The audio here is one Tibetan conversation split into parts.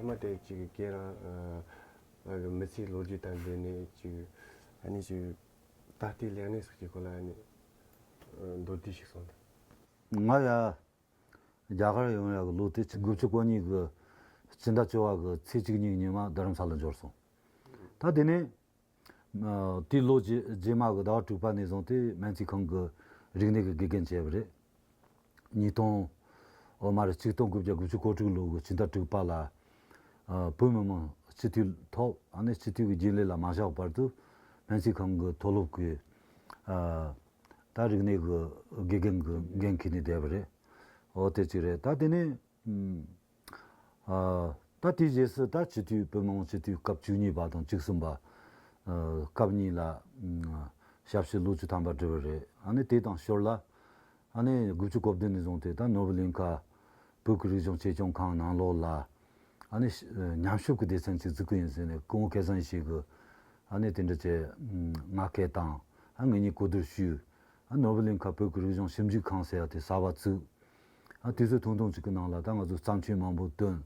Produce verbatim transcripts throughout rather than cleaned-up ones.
མ་དེ་ཅིག་ཁྱེད་རང་ཨ་གི་མི་ཚེའི་ལོ་རྒྱུས་དང་འབྲེལ་ནས་ཅིག་ཨ་ནི་ཅིག་ད་ལྟའི་ལས་གནས་སོགས་ཀྱི་སྐོར་ལ་ཨ་ནི་ཨ་མདོར་བསྡུས་ཤིག་གསུངས་དང་། ང་ཡ་རྒྱ་གར་ཡོང་ཡག་གི་ལོ་དེ་དགུ་བཅུ་གོ་གཉིས་གི་སྤྱི་ཟླ་བཅུ་བ་གི་ཚེས་གཅིག་གཉིས་ཉི་མ་རྡ་རམ་ས་ལ་འབྱོར་སོང་། ད་དེ་ནས་ཨ་དེའི་ལོ་རྗེས་རྗེས་མ་གི་ཟླ་བ་དྲུག་པ་ནས་བཟུང་སྟེ་སྨན་རྩིས་ཁང་གི་རིག་གནས་ཀྱི་དགེ་རྒན་བྱས་པ་རེད། ཉིས་སྟོང་། འོ་མ་རེད། ཆིག་སྟོང་དགུ་བརྒྱ་དགུ་བཅུ་གོ་དྲུག་ལོ་གི་ཕྱི་ཟླ་དྲུག་པ་ལ་ཨ་བོད་མི་མང་སྤྱི་འཐུས་ཐོབ། ཨ་ནི་སྤྱི་འཐུས་ཀྱི་རྒྱུན་ལས་ལ་མ་བཞག་བར་དུ་སྨན་རྩིས་ཁང་གི་མཐོ་སློབ་ཀྱི་ཨ་ད་རིག་གནས་ཀྱི་དགེ་རྒན་གྱི་འགན་འཁྱེར་ནས་བསྡད་པ་རེད། འོ་དེ་གཅིག་རེད། ད་དེ་ནས་ཨ་ད་དེའི་རྗེས་སུ་ད་སྤྱི་འཐུས་བོད་མི་མང་སྤྱི་འཐུས་སྐབས་བཅུ་གཉིས་པ་དང་བཅུ་གསུམ་པ་ཨ་སྐབས་གཉིས་ལ་ཨ་ཞབས་ཕྱི་ལོ་བཅུ་ཐམ་པ་བསྒྲུབས་པ་རེད། ཨ་ནི་དེ་དང་ཞོར་ལ་ཨ་ནི་དགུ་བཅུ་གོ་བདུན་ནས་བཟུང་སྟེ་ད་ནོར་བུ་གླིང་ཁ་བོད་ཀྱི་རིག་གཞུང་གཅེས་སྐྱོང་ཁང་ནང་ལོགས་ལ་ཨ་ནི་ཨ་ཉམས་ཞིབ་ཀྱི་སྡེ་ཚན་ཅིག་བཙུགས་ཀྱི་ཡིན་ཟེར་ནས་སྐུ་ངོ་སྐལ་བཟང་ཡེ་ཤེས་ཀྱིས་ཨ་ནི་དེ་འདྲ་བྱས་ང་སྐད་བཏང་། ཨ་ངེད་གཉིས་གོ་བསྡུར་ཞུས། ཨ་ནོར་བུ་གླིང་ཁ་བོད་ཀྱི་རིག་གཞུང་ཞིབ་འཇུག་ཁང་ཟེར་ཡག་དེ་གསར་པ་བཙུགས། ཨ་དུས་ཚོད་ཐུང་ཐུང་ཅིག་གི་ནང་ལ་ད་ང་ཚོ་བརྩམས་ཆོས་མང་པོ་བཏོན།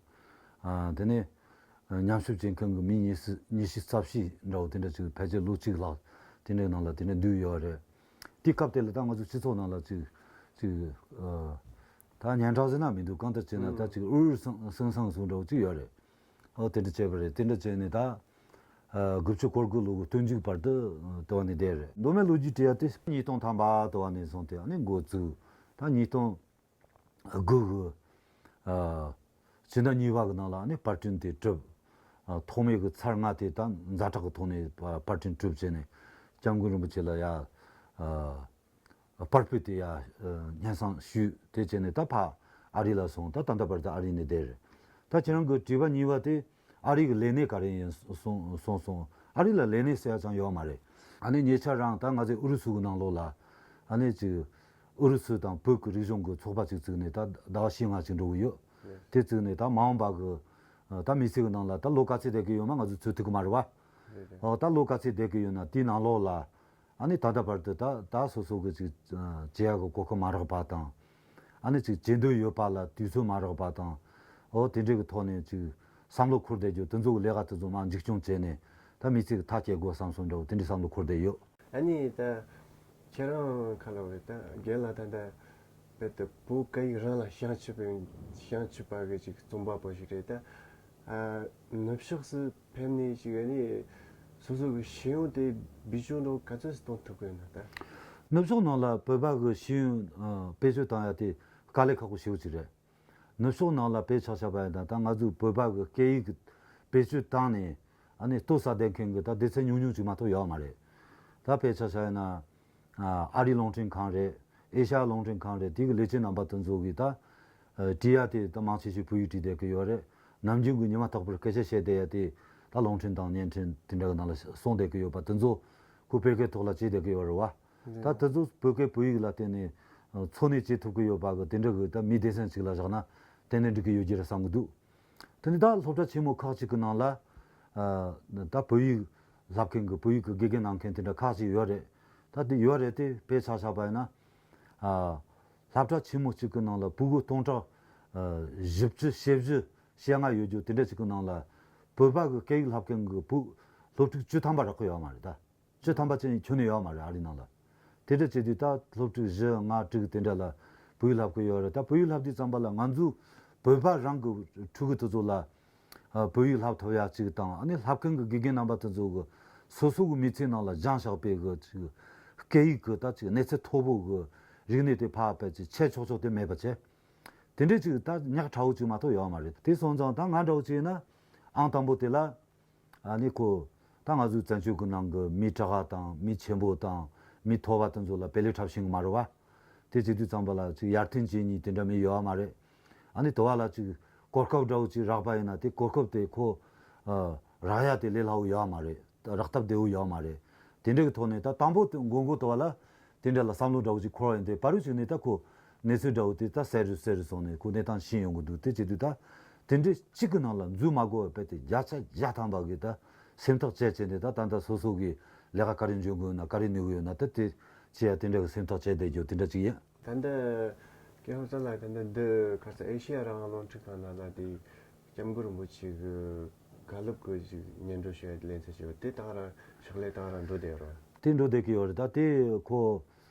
ཨ་དེ་ནས་ཨ་ཉམས་ཞིབ་བྱེད་མཁན་གྱི་མི་ཉི་ཤུ་ཉི་ཤུ་རྩ་བཞི་འདྲ་བོ་དེ་འདྲ་ཅིག་ཕལ་ཆེར་ལོ་གཅིག་ལྷག་དེ་འདྲའི་ནང་ལ་དེ་འདྲ་འདུས་ཡོད་རེད། དེའི་སྐབས་དེ་ལ་ད་ང་ཚོ་སྤྱི་ཚོགས་ནང་ལ་ཅིག་ཅིག་ཨ་ད་སྙན་གྲགས་ཟེར་ན་མི་འདུག་གང་ལྟར་བྱས་ན་ད་ཅིག་ཨུ་ཨུ་སང་སང་སང་སོང་འདྲ་བོ་ཅིག་ཡོད་རེད། ཨོ་དེ་འདྲ་བྱས་པ་རེད། དེ་འདྲ་བྱས་ནས་ད་ཨ་དགུ་བཅུ་གོ་དགུ་ལོ་གི་སྟོན་མཇུག་བར་དུ་ཨ་དེ་བ་ནས་བསྡད་རེད། མདོ་སྨད་ལོ་རྒྱུས་བྲིས་ཡ་དེ་ཉིས་སྟོང་ཐམ་པ་དེ་བ་ནས་བཟུང་སྟེ་ཨ་ནི་འགོ་བཙུགས། ད་ཉིས་སྟོང་དགུ་གི་ཨ་ཕྱི་ཟླ་གཉིས་པ་གི་ནང་ལ་ཨ་ནི་པར་སྐྲུན་དེ་གྲུབ། ཨ་ཐོག་མའི་གི་ཚར་ལྔ་དེ་ད་ཛ་དྲག་གི་ཐོག་ནས་པར་སྐྲུན་གྲུབ་བྱས་ནས་སྐྱབས་མགོན་རིན་པོ་ཆེ་ལ་ཡ་ཨ་པར་ཕུད་དེ་ཡ་ཨ་སྙན་སེང་ཞུས། དེ་བྱས་ནས་ད་ཕ་ཨ་རི་ལ་སོང་། ད་ད་ལྟ་བར་དུ་ཨ་རི་ནས་བསྡད་རེད། ད་ཁྱེད་རང་གི་དྲི་བ་གཉིས་པ་དེ་ཨ་རི་གི་ལས་གནས་ག་རེ་ཡིན་གསུངས་གསུངས་སོང་། ཨ་རི་ལ་ལས་གནས་ཟེར་ཡ་ཅང་ཡོད་མ་རེད། ཨ་ནི་ཉེ་ཆར་རང་ད་ང་ཚོའི་ཨུ་རུ་སུ་གི་ནང་ལོགས་ལ་ཨ་ནི་ཅིག་ཨུ་རུ་སུ་དང་བོད་ཀྱི་རིག་གཞུང་གི་ཚོགས་པ་ཅིག་བཙུགས་ནས་ད་ཟླ་བ་བཞི་ལྔ་ཅིག་འགྲོ་གི་ཡོད། དེ་བཙུགས་ནས་ད་མ་འོངས་པ་གི་ད་མི་ཚེ་གི་ནང་ལ་ད་ལོ་ག་ཚོད་བསྡད་ཀྱི་ཡོད་མ་ང་ཚོ་ཚོད་ཐིག་གི་མ་རེད་བ། ཨོ་ད་ལོ་ག་ཚོད་བསྡད་ཀྱི་ཡོད་ན་དེའི་ནང་ལོགས་ལ་ཨ་ནི་ད་ལྟ་བར་དུ་ད་ད་སོ་སོ་གི་ཅིག་བྱེད་ཡག་གི་གོ་སྐབས་མ་རག་པ་དང་། ཨ་ནི་ཅིག་བྱེད་འདོད་ཡོད་པ་ལ་དུས་ཚོད་མ་རག་པ་དང་། ཨོ་དེ་འདྲའི་གི་ཐོག་ནས་ཅིག་བསམ་བློ་འཁོར་བསྡད་རྒྱུ་དེ་ཚོ་གི་ལས་ཀ་དེ་ཚོ་མར་མཇུག་སྐྱོང་བྱས་ནས་ད་མི་ཚེ་གི་མཐའ་སྐྱེལ་དགོས་བསམ་སོང་འདྲ་བོ་དེ་འདྲའི་བསམ་བློ་འཁོར་བསྡད་ཡོད། ཨ་ནི་ད་ཁྱེད་རང་ཁ་ལོ་རེད། ད་རྒན་ལགས་ད་ལྟ་རྦད་དེ་བོད་སྐད་ཡིག་རང་ལ་བྱང་ཆུབ་པའི་བྱང་ཆུབ་པ་གི་ཅིག་རྩོམ་པ་པོ་ཞིག་རེད། ད་ཨ་ནུབ་ཕྱོགས་སུ་ཕེབས་ནས་ཅིག་ཨ་ནི་སོ་སོ་གི་ཤེས་ཡོན་དེ་བེད་སྤྱོད་འགྲོ་ག་ཚོད་སུ་གཏོང་ཐུབ་གི་ཡོད་ན་ད། ནུབ་ཕྱོགས་ནང་ལ་བོད་པ་གི་ཤེས་ཡོན་ཨ་བེད་སྤྱོད་བཏང་ཡ་དེ་དཀའ་ལས་ཁག་པོ་ཞེ་པོ་ཅིག་རེད། ནུབ་ཕྱོགས་ནང་ལ་དཔེ་ཆ་བཞག་པ་ཡིན་ན་ད་ང་ཚོའི་བོད་པ་གི་སྐད་ཡིག་གི་བེད་སྤྱོད་བཏང་ནས་ཨ་ནི་ལྟོ་ཟ་བསྡད་མཁན་གི་ད་སྡེ་ཚན་ཉུང་ཉུང་ཅིག་མ་གཏོགས་ཡོད་མ་རེད། ད་དཔེ་ཆ་བཞག་ཡིན་ན་ཨ་ཨ་རིའི་རླུང་འཕྲིན་ཁང་རེད། ཨེ་ཤ་ཡ་རླུང་འཕྲིན་ཁང་རེད། དེ་གི་ལས་བྱེད་རྣམ་པ་དེ་ཚོ་གིས་ད་ཨ་བྲིས་ཡ་དེ་ད་མང་ཆེ་ཤོས་བོད་ཡིག་བྲིས་བསྡད་གི་ཡོད་རེད། ནམ་རྒྱུན་གི་ཉི་མ་རྟག་པར་སྐད་ཆ་བཤད་བསྡད་ཡ་དེ་ད་རླུང་འཕྲིན་དང་བརྙན་འཕྲིན་དེ་འདྲ་གི་ནང་ལ་གསུངས་བསྡད་གི་ཡོད་པ་དེ་ཚོ་ཁོ་བོད་སྐད་ཐོག་ལ་བྲིས་བསྡད་གི་ཡོད་རེད་བ། ད་དེ་ཚོ་བོད་སྐད་བོད་ཡིག་ལ་བརྟེན་ནས་འཚོ་གནས་བྱེད་ཐུབ་ཀྱི་ཡོད་པ་གི་དེ་འདྲ་གི་ད་མི་སྡེ་ཚན་གཅིག་ལ་བཞག་ན་གཏན་ནས་འགྲིག་གི་ཡོད་རྒྱུ་རེད་བསམ་གི་འདུག་དེ་ནས་ད་སློབ་གྲྭ་ཆེན་མོ་ཁག་ཅིག་གི་ནང་ལ་ཨ་ད་བོད་ཡིག་བསླབ་མཁན་གི་བོད་ཡིག་གི་དགེ་རྒན་གནང་མཁན་དེ་འདྲ་ཁག་ཅིག་ཡོད་རེད། ད་དེ་ཡོད་རེད་དེ་དཔེ་ཆ་བཞག་པ་ཡིན་ན་ཨ་སློབ་གྲྭ་ཆེན་མོ་གཅིག་གི་ནང་ལ་ཕྲུ་གུ་སྟོང་ཕྲག་ཨ་བཞི་བཅུ་ཞེ་བཞི་ཞེ་ལྔ་ཡོད་རྒྱུ་དེ་འདྲ་ཅིག་གི་ནང་ལ་བོད་པ་གི་སྐད་ཡིག་བསླབ་མཁན་གི་བོད་སློབ་ཕྲུག་བཅུ་ཐམ་པ་རག་གི་ཡོད་མ་རེད་ད། བཅུ་ཐམ་པ་ཅན་ཁྱོན་ནས་ཡོད་མ་རེད་ཨ་རི་ནང་ལ། དེ་འདྲ་བྱེད་དུས་ད་སློབ་ཕྲུག་བཞི་ལྔ་དྲུག་དེ་འདྲ་ལ་བོད་ཡིག་བསླབ་ཀྱི་ཡོད་རེད། ད་བོད་ཡིག་བསླབ་དུས་ཙམ་པ་ལ་ང་ཚོ་བོད་པ་རང་གི་ཕྲུ་གུ་དེ་ཚོ་ལ་ཨ་བོད་ཡིག་བསླབ་ཐུབ་ཡ་གཅིག་དང་ཨ་ནི་བསླབ་མཁན་གྱི་དགེ་རྒན་རྣམ་པ་དེ་ཚོ་གི་སོ་སོ་གི་མི་ཚེ་ནང་ལ་སྦྱངས་བཞག་པའི་གི་ཅིག་སྐད་ཡིག་གི་ད་ཅིག་གནས་ཚད་མཐོ་པོ་གི་རིག་གནས་དེ་ཕར་ཕར་ཅིག་ཆད་ཆོག་ཆོག་དེ་མེད་པ་བྱས། དེ་འདྲའི་ཅིག་ད་ཉག་ཕྲ་བོ་ཅིག་མ་གཏོགས་ཡོད་མ་རེད། དེ་སོང་ཙང་ད་ང་འདྲ་བོ་ཅིག་ཡིན་ན་ཨང་དང་པོ་དེ་ལ། ཨ་ནི་ཁོ་ད་ང་ཚོའི་བཙན་བྱོལ་གྱི་ནང་གི་མི་དྲག་དང་མི་ཆེན་པོ་དང་མི་མཐོ་བ་དེ་ཚོ་ལ་བེད་ལེགས་འཁྲབ་ཤེས་ཀྱི་མ་རེད་བ། དེ་བྱེད་དུས་ཙམ་པ་ལ་ཅིག་ཡར་ཐོན་བྱེད་མཁན་དེ་འདྲ་མི་ཡོད་བ་མ་རེད། ཨ་ནི་དེ་བ་ལ་ཅིག་གོ་སྐབས་འདྲ་བོ་ཅིག་རག་པ་ཡིན་ན་དེ་གོ་སྐབས་དེ་ཁོ་ཨ་རག་ཡ་དེ་ལས་སླ་བོ་ཡོད་བ་མ་རེད། རག་ཐབས་བདེ་བོ་ཡོད་བ་མ་རེད། དེ་འདྲ་གི་ཐོག་ནས་ད་དང་པོ་དེ་མགོ་མགོ་དེ་བ་ལ་དེ་འདྲ་ལ་བསམ་བློ་འདྲ་བོ་ཅིག་འཁོར་བ་ཡིན་ཏེ་བར་དུ་ཅིག་ནས་ད་ཁོ་གནས་ཚུལ་འདྲ་བོ་དེ་ད་གསལ་རུ་གསལ་རུ་སོང་ནས་ཁོ་གནས་སྟངས་ཤེས་ཡོང་གི་འདུག་དེ་བྱེད་དུས་ད་དེ་འདྲའི་གཅིག་གི་ནང་ལ་འཛུལ་མ་དགོས་པའི་དཔེ་དེ་བརྒྱ་ཆ་བརྒྱ་ཐམ་པ་གི་ད་སེམས་ཐག་བཅད་བྱས་ནས་ད་ད་ལྟ་སོ་སོ་གི་ལས་ཀ་ག་རེ་འཇོན་གི་ཡོད་ན་ག་རེ་ནུས་གི་ཡོད་ན་ད་དེ་བྱེད་ཡ་དེ་འདྲ་གི་སེམས་ཐག་བཅད་བསྡད་རྒྱུ་དེ་འདྲ་ཅིག་ཡིན། ད་ལྟ་ཀེ་ཧོ་ས་ལ་ད་ལྟ་འདི་ཁ་ས་ཨེ་ཤེ་ཡ་རང་དབང་རླུང་འཕྲིན་ཁང་ནང་ལ་དེ་ སྐྱབས་མགོན་རིན་པོ་ཆེ་གི་བཀའ་སློབ་ཀྱི་ཅིག་སྙན་སྒྲོན་ཞུ་ཡ་ལེ་ཚན་ཞུ་བ་དེ་ད་ག་རང་ཕྱག་ལས་ད་ག་རང་འགྲོ་བསྡད་ཡོད་རེད། དེ་འགྲོ་བསྡད་ཀྱི་ཡོད་རེད། ད་དེ་ཁོ་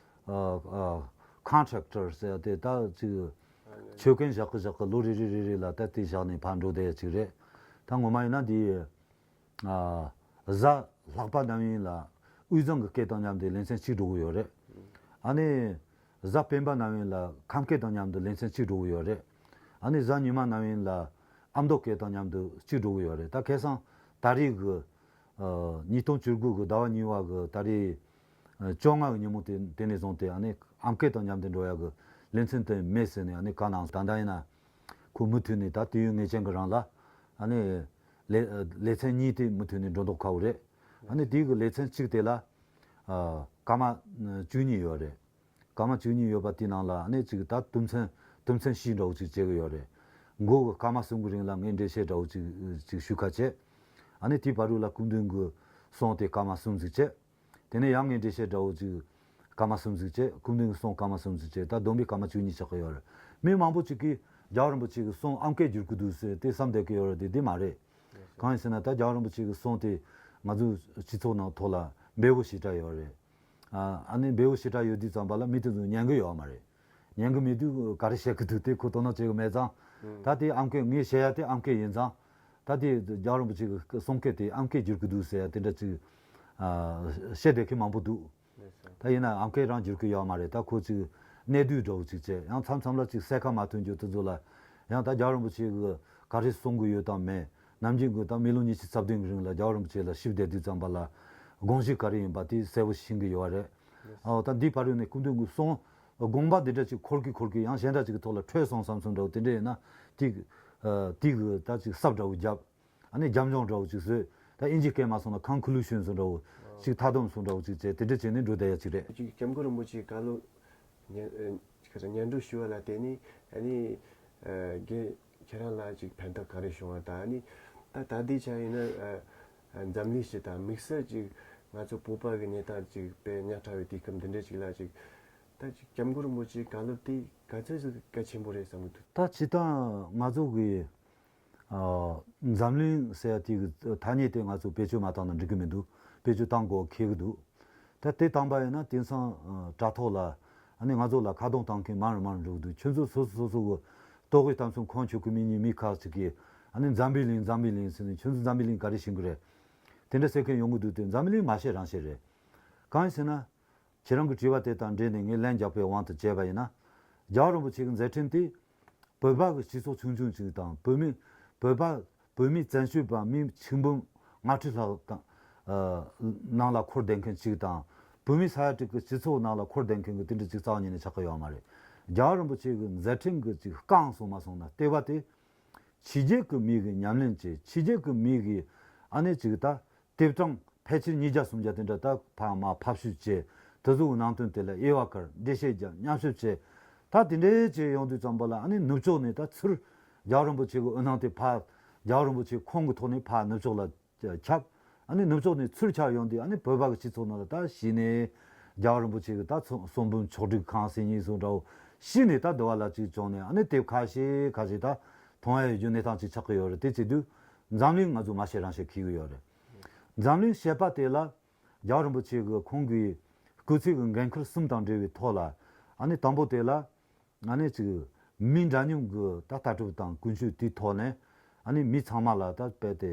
ཨ་ཨ་ཀོན་ཊེག་ཊར་ཟེར་ཡ་དེ་ད་ཅིག་མཆོད་མཁན་བཞག་གི་བཞག་གི་ལོ་རེ་རེ་རེ་རེ་ལ་ད་དེ་བཞག་ནས་ཕར་འགྲོ་བསྡད་ཡ་ཅིག་རེད། ད་ངོ་མ་ཡིན་ན་འདི་ཨ་གཟའ་ལྷག་པ་ནམ་ཡིན་ལ་དབུས་གཙང་གི་སྐད་དང་མཉམ་དུ་ལེ་ཚན་གཅིག་འགྲོ་གི་ཡོད་རེད། ཨ་ནི་གཟའ་སྤེན་པ་ནམ་ཡིན་ལ་ཁམས་སྐད་དང་མཉམ་དུ་ལེ་ཚན་གཅིག་འགྲོ་གི་ཡོད་རེད། ཨ་ནི་གཟའ་ཉི་མ་ནམ་ཡིན་ལ་ཨ་མདོ་སྐད་དང་མཉམ་དུ་གཅིག་འགྲོ་གི་ཡོད་རེད། ད་ཁ་སང་ད་རེས་གི་ཨ་ཉིས་སྟོང་བཅུ་དགུ་གི་ཟླ་བ་གཉིས་པ་གི་ད་རེས་ཨ་བཅོ་ལྔ་གི་ཉིན་མོ་དེ་དེ་ནས་བཟུང་སྟེ་ཨ་ནི་ཨམ་སྐད་དང་མཉམ་དུ་འགྲོ་ཡ་གི་ལེ་ཚན་དེ་མེད་ཟེར་ནས་ཨ་ནི་བཀའ་གནང་། ད་ལྟ་ཡིན་ན་ཁོ་མུ་མཐུད་ནས་ད་དུས་ཡུན་ངེས་ཅན་གི་རིང་ལ་ཨ་ནི་ལེ་ལེ་ཚན་གཉིས་དེ་མུ་མཐུད་ནས་འགྲོ་མདོག་ཁ་པོ་རེད། ཨ་ནི་དེའི་གི་ལེ་ཚན་གཅིག་དེ་ལ་ཨ་སྐར་མ་བཅུ་གཉིས་ཡོད་རེད། སྐར་མ་བཅུ་གཉིས་ཡོད་པ་དེའི་ནང་ལ་ཨ་ནི་ཅིག་ད་དུམ་ཚན་དུམ་ཚན་བཞི་འདྲ་བོ་ཅིག་བྱེད་གི་ཡོད་རེད། མགོ་གི་སྐར་མ་གསུམ་གི་རིང་ལ་ངས་འགྲེལ་བཤད་འདྲ་བོ་ཅིག་ཅིག་ཞུ་ཁ་བྱས། ཨ་ནི་དེའི་བར་དུ་ལ་སྐུ་མདུན་གི་གསུང་དེ་སྐར་མ་གསུམ་ཅིག་བྱས། དེ་ནས་ཡང་ངས་འགྲེལ་བཤད་འདྲ་བོ་ཅིག་སྐར་མ་གསུམ་ཅིག་བྱས། སྐུ་མདུན་གི་གསུང་སྐར་མ་གསུམ་ཅིག་བྱས། ད་བསྡོམས་པས་སྐར་མ་བཅུ་གཉིས་ཆགས་ཀྱི་ཡོད་རེད། མི་མང་པོ་ཅིག་གིས་རྒྱལ་བ་རིན་པོ་ཆེ་གི་གསུང་ཨམ་སྐད་བསྒྱུར་གི་འདུག་ཟེར་དེ་བསམ་བསྡད་ཀྱི་ཡོད་རེད་དེ། དེ་མ་རེད། གང་ཡིན་ཟེར་ན་ད་རྒྱལ་བ་རིན་པོ་ཆེ་གི་གསུང་དེ་ང་ཚོའི་སྤྱི་ཚོགས་ནང་ཐོག་ལ་འབེལ་པོ་ཞེ་དྲག་ཡོད་རེད། ཨ་ཨ་ནི་འབེལ་པོ་ཞེ་དྲག་ཡོད་དུས་ཙམ་པ་ལ་མི་དེ་ཚོ་ཉན་གི་ཡོད་མ་རེད། ཉན་གི་མེད་དུས་ག་རེ་བཤད་གི་འདུག་དེ་ཁོ་དོ་སྣང་བྱེད་གི་མེད་ཙང་། ཨང་། ད་དེ་ཨམ་སྐད་ངས་བཤད་ཡ་དེ་ཨམ་སྐད་ཡིན་ཙང་། ད་དེ་རྒྱལ་བ་རིན་པོ་ཆེ་གི་གསུང་སྐད་དེ་ཨམ་སྐད་བསྒྱུར་གི་འདུག་ཟེར་ཡ་དེ་འདྲ་ཅིག་ཨ་བཤད་བསྡད་མཁན་མང་པོ་འདུག་ལགས་སོ། ད་ཡིན་ན་ཨམ་སྐད་རང་བསྒྱུར་གི་ཡོད་མ་རེད། ད་ཁོ་ཅིག་གནད་བསྡུས་འདྲ་བོ་ཅིག་བྱས། ཡང་མཚམས་མཚམས་ལ་ཅིག་གསལ་ཁ་མ་ཐོན་རྒྱུ་དེ་ཚོ་ལ་ཡང་ད་རྒྱལ་བ་རིན་པོ་ཆེ་གི་ག་རེ་གསུང་གི་ཡོད་དམ་མེད། ནམ་རྒྱུན་གི་ད་མི་ལོ་ཉི་ཤུ་རྩ་བདུན་གི་རིང་ལ་རྒྱལ་བ་རིན་པོ་ཆེ་ལ་ཞིབ་བསྡད་དུས་ཙམ་པ་ལ་དགོངས་གཞི་ག་རེ་ཡིན་པ་དེ་གསལ་པོ་ཤེས་ཀྱི་ཡོད་རེད། ཨོ་ད་འདིའི་བར་དུ་ནས་སྐུ་མདུན་གྱི་གསུང་དགོངས་པ་འདི་འདྲ་ཅིག་འཁོར་གི་འཁོར་གི་ཡང་གཞན་དག་ཅིག་གི་ཐོག་ལ་འཕྲོས་སོང་བསམ་སོང་འདྲ་བོ་དེ་འདྲ་ཡིན་ན་དེ་དེ་གི་ད་ཅིག་གསབ་འདྲ་བོ་བརྒྱབ། ཨ་ནི་རྒྱབ་ལྗོངས་འདྲ་བོ་ཅིག་བཟོས། ད་དབྱིན་ཇིའི་སྐད་མ་སོང་ན་ཁོན་ཁུ་ལུ་ཤོན་བཟོ་འདྲ་བོ་ཅིག་མཐའ་སྡོམ་བཟོ་འདྲ་བོ་ཅིག་བྱས། དེ་འདྲ་བྱས་ནས་འགྲོ་བསྡད་ཡ་ཅིག་རེད། ཅིག་སྐྱབས་མགོན་རིན་པོ་ཆེའི་བཀའ་སློབ་ཉན་ཨ་ཁ་སང་ཉན་སྒྲུབ་ཞུ་བ་ལ་བརྟེན་ནས་ཨ་ནི་ཨ་རྒན་ཁྱེད་རང་ལ་ཅིག་ཕན་ཐོགས་ག་རེ་བྱུང་བ་དང་། ཨ་ནི་ད་ད་ལྟའི་ཆ་ཡིན་ན་ཨ་ཨ་འཛམ་གླིང་སྤྱི་དང་དམིགས་བསལ་ཅིག་ང་ཚོ་བོད་པ་གི་གནས་སྟངས་ཅིག་དཔེ་ཉག་ཕྲ་བའི་དུས་སྐབས་འདི་འདྲ་ཅིག་ལ་ཅིག་ད་ཅིག་སྐྱབས་མགོན་རིན་པོ་ཆེའི་བཀའ་སློབ་དེ་ག་ཚོད་ཅིག་གལ་ཆེན་པོ་རེད་བསམ་གི་འདུག་ད་སྤྱིར་བཏང་ང་ཚོ་གི་ཨ་འཛམ་གླིང་ཟེར་ཡ་དེ་གི་ཐ་སྙད་དེ་ང་ཚོ་བེད་སྤྱོད་མ་བཏང་ན་འགྲིག་གི་མི་འདུག་བེད་སྤྱོད་བཏང་དགོས་འཁེལ་གི་འདུག་ད་དེ་བཏང་པ་ཡིན་ན་དེང་སང་ཨ་དྲ་ཐོག་ལ་ཨ་ནི་ང་ཚོ་ལ་ཁ་རྡུང་བཏང་མཁན་མང་རུ་མང་རུ་འགྲོ་གི་འདུག་ཁྱོད་ཚོ་སོ་སོ་སོ་སོ་གི་ལྟོ་གོས་གཏམ་གསུམ་ཁོང་ཆོད་གི་མི་གཉིས་མི་ཁག་ཅིག་གིས་ཨ་ནི་འཛམ་བུའི་གླིང་འཛམ་བུའི་གླིང་ཟེར་ནས་ཁྱོད་ཚོ་འཛམ་བུའི་གླིང་ག་རེ་ཤེས་གི་རེད། དེ་འདྲ་ཟེར་མཁན་ཡོང་གི་འདུག་དེ་འཛམ་བུའི་གླིང་མ་ཤེས་རང་ཤེས་རེད། གང་ཡིན་ཟེར་ན། ཁྱེད་རང་གི་དྲི་བ་དེ་དང་འབྲེལ་ནས་ངས་ལན་རྒྱག་པའི་དབང་དུ་བྱས་པ་ཡིན་ན། རྒྱལ་བ་རིན་པོ་ཆེ་གི་མཛད་འཕྲིན་དེ་བོད་པ་གི་སྤྱི་ཚོགས་ཆུང་ཆུང་ཅིག་དང་བོད་མི་བོད་པ་བོད་མི་བཙན་བྱོལ་བ་མི་ཆིག་འབུམ་ལྔ་ཁྲི་ལྷག་དང་ཨ་ནང་ལ་འཁོར་བསྡད་མཁན་ཅིག་དང་བོད་མི་ས་ཡ་དྲུག་གི་སྤྱི་ཚོགས་ནང་ལ་འཁོར་བསྡད་མཁན་གི་དེ་འདྲ་ཅིག་རྩ་བ་ཉིད་ནས་ཆགས་ཀྱི་ཡོད་མ་རེད། རྒྱལ་བ་རིན་པོ་ཆེ་གི་མཛད་འཕྲིན་གི་ཅིག་རྐང་སོང་མ་སོང་ན་ལྟེ་བ་དེ་ཕྱི་རྒྱལ་གི་མི་གི་ཉམས་ལེན་བྱས། ཕྱི་རྒྱལ་གི་མི་གི་ཨ་ནི་ཅིག་ད། དེབ་གྲངས་ཕལ་ཆེར་ཉིས་བརྒྱ་སུམ་བརྒྱ་དེ་འདྲ་ད་ཕ་མ་ཕབ་བཤུས་བྱས། དེ་ཚོའི་ནང་དོན་དེ་ལ་དབྱེ་བ་བཀར། འགྲེལ་བཤད་རྒྱབ། མཉམ་ཞིབ་བྱས། ད་དེ་འདྲའི་བྱས་ཡོང་དུས་ཙམ་པ་ལ་ཨ་ནི་ནུབ་ཕྱོགས་ནས་ད་ཚུར་རྒྱལ་བ་རིན་པོ་ཆེ་གི་འོད་སྣང་དེ་ཕར་རྒྱལ་བ་རིན་པོ་ཆེ་ཁོང་གི་ཐོག་ནས་ཕར་ནུབ་ཕྱོགས་ལ་ཁྱབ། ཨ་ནི་ནུབ་ཕྱོགས་ནས་ཚུར་ཁྱབ་ཡོང་དུས་ཨ་ནི་བོད་པ་གི་སྤྱི་ཚོགས་ནང་ལ་ད་གཞི་ནས་རྒྱལ་བ་རིན་པོ་ཆེ་གི་ད་ཚོ་གསུང་འབུམ་ཕྱོགས་སྒྲིག་གང་ཟེར་མཁན་བཟོ་འདྲ་བོ་གཞི་ནས་ད་འདི་བ་ལ་ཅིག་བྱུང་ནས་ཨ་ནི་དེབ་ཁ་ཤས་ཁ་ཤས་ད་མཐོང་ཡ་ཡོད་རྒྱུ་གནས་སྟངས་ཅིག་ཆགས་ཀྱི་ཡོད་རེད། དེ་བྱེད་དུས་འཛམ་གླིང་ང་ཚོ་མ་ཤེས་རང་ཤེས་འཁེལ་གི་ཡོད་རེད། འཛམ་གླིང་བཤད་པ་དེ་ལ་རྒྱལ་བ་རིན་པོ་ཆེ་གི་ཁོང་གི་སྐུ་ཚེ་གི་འགན་ཁུར་གསུམ་དང་འབྲེལ་བའི་ཐོག་ལ་ཨ་ནི་དང་པོ་དེ་ལ་ཨ་ནི་ཅིག་མི་འདྲ་མཉམ་གི་ད་ལྟ་གྲུབ་དང་ཀུན་སྤྱོད་དེའི་ཐོག་ནས་ཨ་ནི་མི་ཚང་མ་ལ་ད་རྦད་དེ་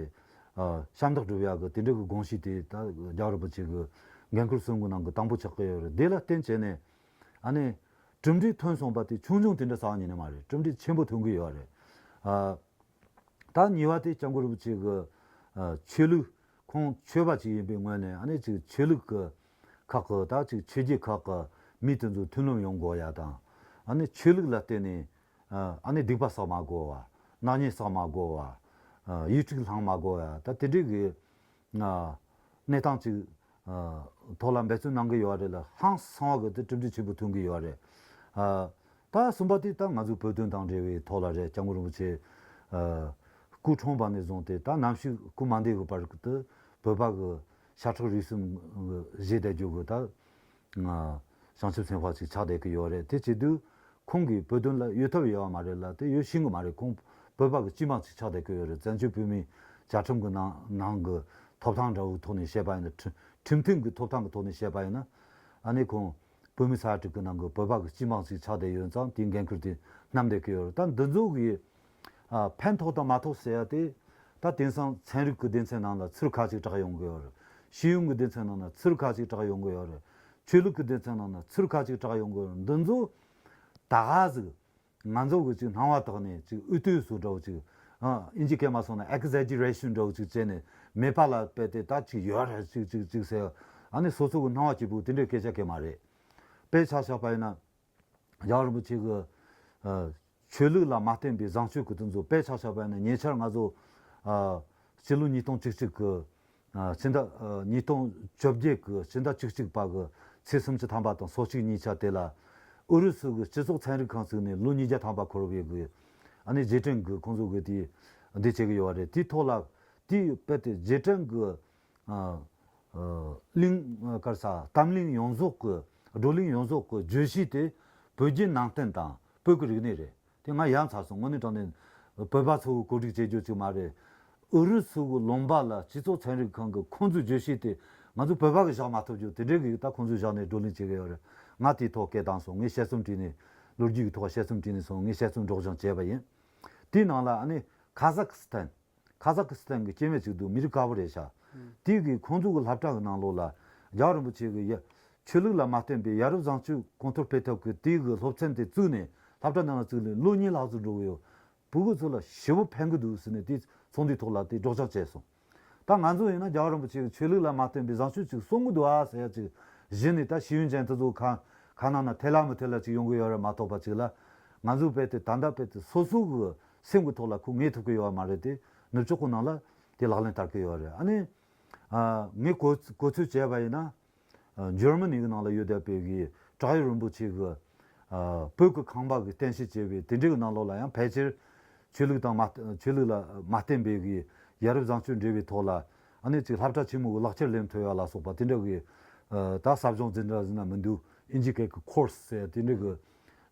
ཨ་ཞབས་འདེགས་སྒྲུབ་ཡག་གི་དེ་འདྲ་གི་དགོངས་གཞི་དེ་ད་རྒྱལ་བ་རིན་པོ་ཆེ་གི་འགན་ཁུར་གསུམ་གི་ནང་གི་དང་པོ་ཆགས་ཀྱི་ཡོད་རེད། དེ་ལ་བརྟེན་བྱས་ནས་ཨ་ནི་གྲུབ་འབྲས་ཐོན་སོང་པ་དེ་ཆུང་ཆུང་དེ་འདྲ་རྩ་བ་ཉིད་ནས་མ་རེད། གྲུབ་འབྲས་ཆེན་པོ་ཐོན་གི་ཡོད་རེད། ཨ། ད་གཉིས་པ་དེ་སྐྱབས་མགོན་རིན་པོ་ཆེ་གི་ཨ་ཆོས་ལུགས། ཁོང་ཆོས་པ་ཅིག་ཡིན་པའི་ངོས་ནས་ཨ་ནི་ཅིག་ཆོས་ལུགས་ཀྱི་ཁག་གི་ད་ཅིག་ཆོས་བརྒྱུད་ཁག་གི་མི་དེ་ཚོ་མཐུན་ལམ་ཡོང་དགོས་ཡ་དང་། ཨ་ནི་ཆོས་ལུགས་ལ་བརྟེན་ནས་ཨ་ནི་སྡིག་པ་བསགས་མ་དགོས་པ། ནག་ཉེས་བསགས་མ་དགོས་པ། ཨ་ཡིག་དྲུག་བླང་མ་དགོས་ཡ། ད་དེ་འདྲའི་གི་ཨ་གནས་སྟངས་ཅིག་ཨ་ཐོག་ལ་འབད་བརྩོན་གནང་གི་ཡོད་རེད་ལ། ཧང་སང་བ་གི་དེ་གྲུབ་འབྲས་ཆེན་པོ་ཐོན་གི་ཡོད་རེད། ཨ་ད་གསུམ་པ་དེ་ད་ང་ཚོའི་བོད་དོན་དང་འབྲེལ་བའི་ཐོག་ལ་རེད། སྐྱབས་མགོན་རིན་པོ་ཆེ་ཨ་སྐུ་འཁྲུངས་པ་ནས་བཟུང་སྟེ་ད་ནམ་ཞིག་སྐུ་མ་འདས་གི་བར་དུ་བོད་པ་གི་ཤ་ཁྲག་རུས་གསུམ་གི་བཞེས་བསྡད་རྒྱུ་གི་ད་ང་བྱང་ཆུབ་སེམས་དཔའ་ཅིག་ཆགས་བསྡད་ཀྱི་ཡོད་རེད། དེ་བྱེད་དུས་ཁོང་གིས་བོད་དོན་ལ་གཡོལ་ཐབས་ཡོད་པ་མ་རེད་ལ། དེ་གཡོལ་ཤེས་གི་མ་རེད། ཁོང་ བོད་པ་གི་སྤྱི་དམངས་ཅིག་ཆགས་བསྡད་ཀྱི་ཡོད་རེད། བཙན་བྱོལ་བོད་མིའི་བཅའ་ཁྲིམས་ཀྱི་ནང་ནང་གི་ཐོབ་ཐང་འདྲ་བོའི་ཐོག་ནས་བཤད་པ་ཡིན་ན། ཁྲིམས་ཁྲིམས་མཐུན་གྱི་ཐོབ་ཐང་གི་ཐོག་ནས་བཤད་པ་ཡིན་ན། ཨ་ནི་ཁོང་བོད་མི་ས་ཁྲ་གི་ནང་གི་བོད་པ་གི་སྤྱི་དམངས་ཅིག་ཆགས་བསྡད་ཡོད་ཙང་། དེའི་འགན་ཁུར་དེ་བསྣམས་བསྡད་ཀྱི་ཡོད་རེད། ད་འདི་ཚོ་གི་ཨ་ཕན་ཐོགས་དང་མ་ཐོགས་ཟེར་ཡ་དེ། ད་དེང་སང་ཚན་རིག་གི་སྡེ་ཚན་ནང་ལ་ཚུར་ཁ་ཅིག་གྲགས་ཡོང་གི་ཡོད་རེད། ཤེས་ཡོན་གྱི་སྡེ་ཚན་ནང་ལ་ཚུར་ཁ་ཅིག་གྲགས་ཡོང་གི་ཡོད་རེད། ཆོས་ལུགས་ཀྱི་སྡེ་ཚན་ནང་ལ་ཚུར་ཁ་ཅིག་གྲགས་ཡོང་གི་ཡོད་རེད། འདི་ཚོ་ད་ག་ཟིག་ང་ཚོ་གི་ཅིག་སྣང་བ་དག་ནས་ཅིག་འུ་སྟོད་བཟོ་འདྲ་བོ་ཅིག་ཨ་ཨིན་ཇི་སྐད་མ་སོང་ན་ཨེག་ཟེག་ཇི་རེ་ཤན་འདྲ་བོ་ཅིག་བྱས་ནས། མེད་པ་ལ་དཔེ་དེ་ད་ཅིག་ཡོད་རེད་ཅིག་ཅིག་ཅིག་ཟེར། ཨ་ནི་སོ་སོ་གི་སྣང་བ་སྐྱིད་པོ་དེ་འདྲའི་སྐད་ཆ་སྐད་མ་རེད། དཔེ་ཆ་བཞག་པ་ཡིན་ན། རྒྱལ་བ་རིན་པོ་ཆེ་གི་ཨ་ཆོས་ལུགས་ལ་མ་བརྟེན་པའི་བཟང་སྤྱོད་ཀྱི་དོན་ཚོ། དཔེ་ཆ་བཞག་པ་ཡིན་ན། ཉེ་ཆར་ང་ཚོ་ཨ་སྤྱི་ལོ་ཉིས་སྟོང་བཅུ་གཅིག་གི་ཨ་ཕྱི་ཟླ་ཨ་ཉིས་སྟོང་བཅོ་བརྒྱད་ཀྱི་ཕྱི་ཟླ་བཅུ་གཅིག་པ་གི་ཚེས་སུམ་ཅུ་ཐམ་པ་དང་སོ་གཅིག་གཉིས་ཆ་དེ་ལ། ཨུ་རུ་སུ་གི་སྤྱི་ཚོགས་ཚན་རིག་ཁང་བཙུགས་ནས་ལོ་ཉིས་བརྒྱ་ཐམ་པ་འཁོར་བའི་གི་ཨ་ནི་རྗེས་དྲན་གི་ཁོང་ཚོ་གི་དེ་འདི་བྱེད་གི་ཡོད་རེད། དེའི་ཐོག་ལ་དེའི་དཔེ་དེ་རྗེས་དྲན་གི་ཨ་ཨ་གླིང་ཨ་ག་རེ་ཟ། གཏམ་གླེང་ཡོངས་རྫོགས་ཀྱི། བགྲོ་གླེང་ཡོངས་རྫོགས་ཀྱི་བརྗོད་གཞི་དེ་བོད་བརྒྱུད་ནང་བསྟན་དང་བོད་ཀྱི་རིག་གནས་རེད། དེ་ང་ཡ་མཚར་སོང་། དངོས་གནས་དྲང་གནས་བོད་པ་ཚོ་གིས་གོ་སྒྲིག་བྱེད་རྒྱུ་ཅིག་མ་རེད། ཨུ་རུ་སུ་གི་ལུང་པ་ལ་སྤྱི་ཚོགས་ཚན་རིག་ཁང་གི་ཁོང་ཚོའི་བརྗོད་གཞི་དེ་ང་ཚོ་བོད་པ་གིས་བཞག་མ་ཐུབ་རྒྱུ་དེ་འདྲའི་གི་ད་ཁོང་ཚོས་བཞག་ནས་བགྲོ་གླེང་བྱེད་གི་ཡོད་རེད། ང་དེའི་ཐོག་སྐད་བཏང་སོང་། ངས་དཔྱད་རྩོམ་བྲིས་ནས། ལོ་རྒྱུས་ཀྱི་ཐོག་དཔྱད་རྩོམ་བྲིས་ནས་སོང་། ངས་དཔྱད་རྩོམ་སྒྲོག་སྦྱང་བྱས་པ་ཡིན། དེའི་ནང་ལ་ཨ་ནི་ཁ་ཟག་སི་ཐན། ཁ་ཟག་སི་ཐན་གྱི་སྐྱེ་དམན་ཅིག་འདུག་མི་རིགས་དཀར་པོ་རེད་ཤག་དེ་གིས་ཁོང་ཚོ་གི་སློབ་གྲྭ་གི་ནང་ལོགས་ལ་རྒྱལ་བ་རིན་པོ་ཆེ་གི་ཡ་ཆོས་ལུགས་ལ་མ་བརྟེན་པའི་ཡ་རབས་བཟང་སྤྱོད་གོང་མཐོར་སྤེལ་ཐབས་ཀྱི་དེ་གི་སློབ་ཚན་དེ་བཙུགས་ནས། སློབ་གྲྭ་ནང་ལ་བཙུགས་ནས་ལོ་གཉིས་ལྷག་ཙམ་འགྲོ་གི་ཡོད། ཕྲུ་གུ་ཚོ་ལ་ཞེ་པོ་ཕན་གི་འདུག་ཟེར་ནས་དེ་ཚོགས་འདུའི་ཐོག་ལ་དེ་སྒྲོག་སྦྱང་བྱས་སོང་། ད་ང་ཚོ་ཡིན་ན་རྒྱལ་བ་རིན་པོ་ཆེ་གི་ཆོས་ལུགས་ལ་མ་བརྟེན་པའི་བཟང་སྤྱོད་ཅིག་གསུང་གི་འདུག་ཨ་ཟེར་ཡ་ཅིག་གཞི་ནས། ད་ཤེས་ཡོན་ཅན་དེ་ཚོ་ཁ་ཁ་ནང་ན་ཐེ་ལ་མི་ཐེ་ལ་ཅིག་ཡོང་གི་ཡོད་རེད་མ་གཏོགས་པ། ཅིག་ལ་ང་ཚོ་དཔེ་དེ་ད་ལྟ་དཔེ་དེ་སོ་སོ་གི་སེམས་ཀྱི་ཐོག་ལ་ཁོ་ངེས་ཐུབ་ཀྱི་ཡོད་པ་མ་རེད་དེ། ནུབ་ཕྱོགས་ཀྱི་ནང་ལ་དེ་ལག་ལེན་བསྟར་གྱི་ཡོད་རེད། ཨ་ནི་ཨ་ངས་གོ་གོ་ཚོད་བྱས་པ་ཡིན་ན། ཨ་འཇར་མ་ནི་གི་ནང་ལ་ཡོད་བསྡད་པའི་གི་བྲག་གཡབ་རིན་པོ་ཆེ་གི་ཨ་བོད་ཀྱི་ཁང་པ་གི་རྟེན་གཞི་བྱས་པའི་དེ་འདྲའི་གི་ནང་ལོགས་ལ་ཡང་ཕལ་ཆེར་ཆོས་ལུགས་དང་མ་ཆོས་ལུགས་ལ་མ་བརྟེན་པའི་གི་ཡ་རབས་བཟང་སྤྱོད་འབྲེལ་བའི་ཐོག་ལ། ཨ་ནི་ཅིག་སློབ་གྲྭ་ཆེན་མོ་གི་ལག་ཁྱེར་ལེན་ཐུབ་ཡ་ལ་སོགས་པ་དེ་འདྲ་གི་ཨ་ད་ཟབ་སྦྱོང་འཛིན་གྲྭ་ཟེར་ན་མི་འདུག་ཨིན་ཇི་སྐད་ཀྱི་ཁོར་སི་ཟེར་དེ་འདྲ་གི་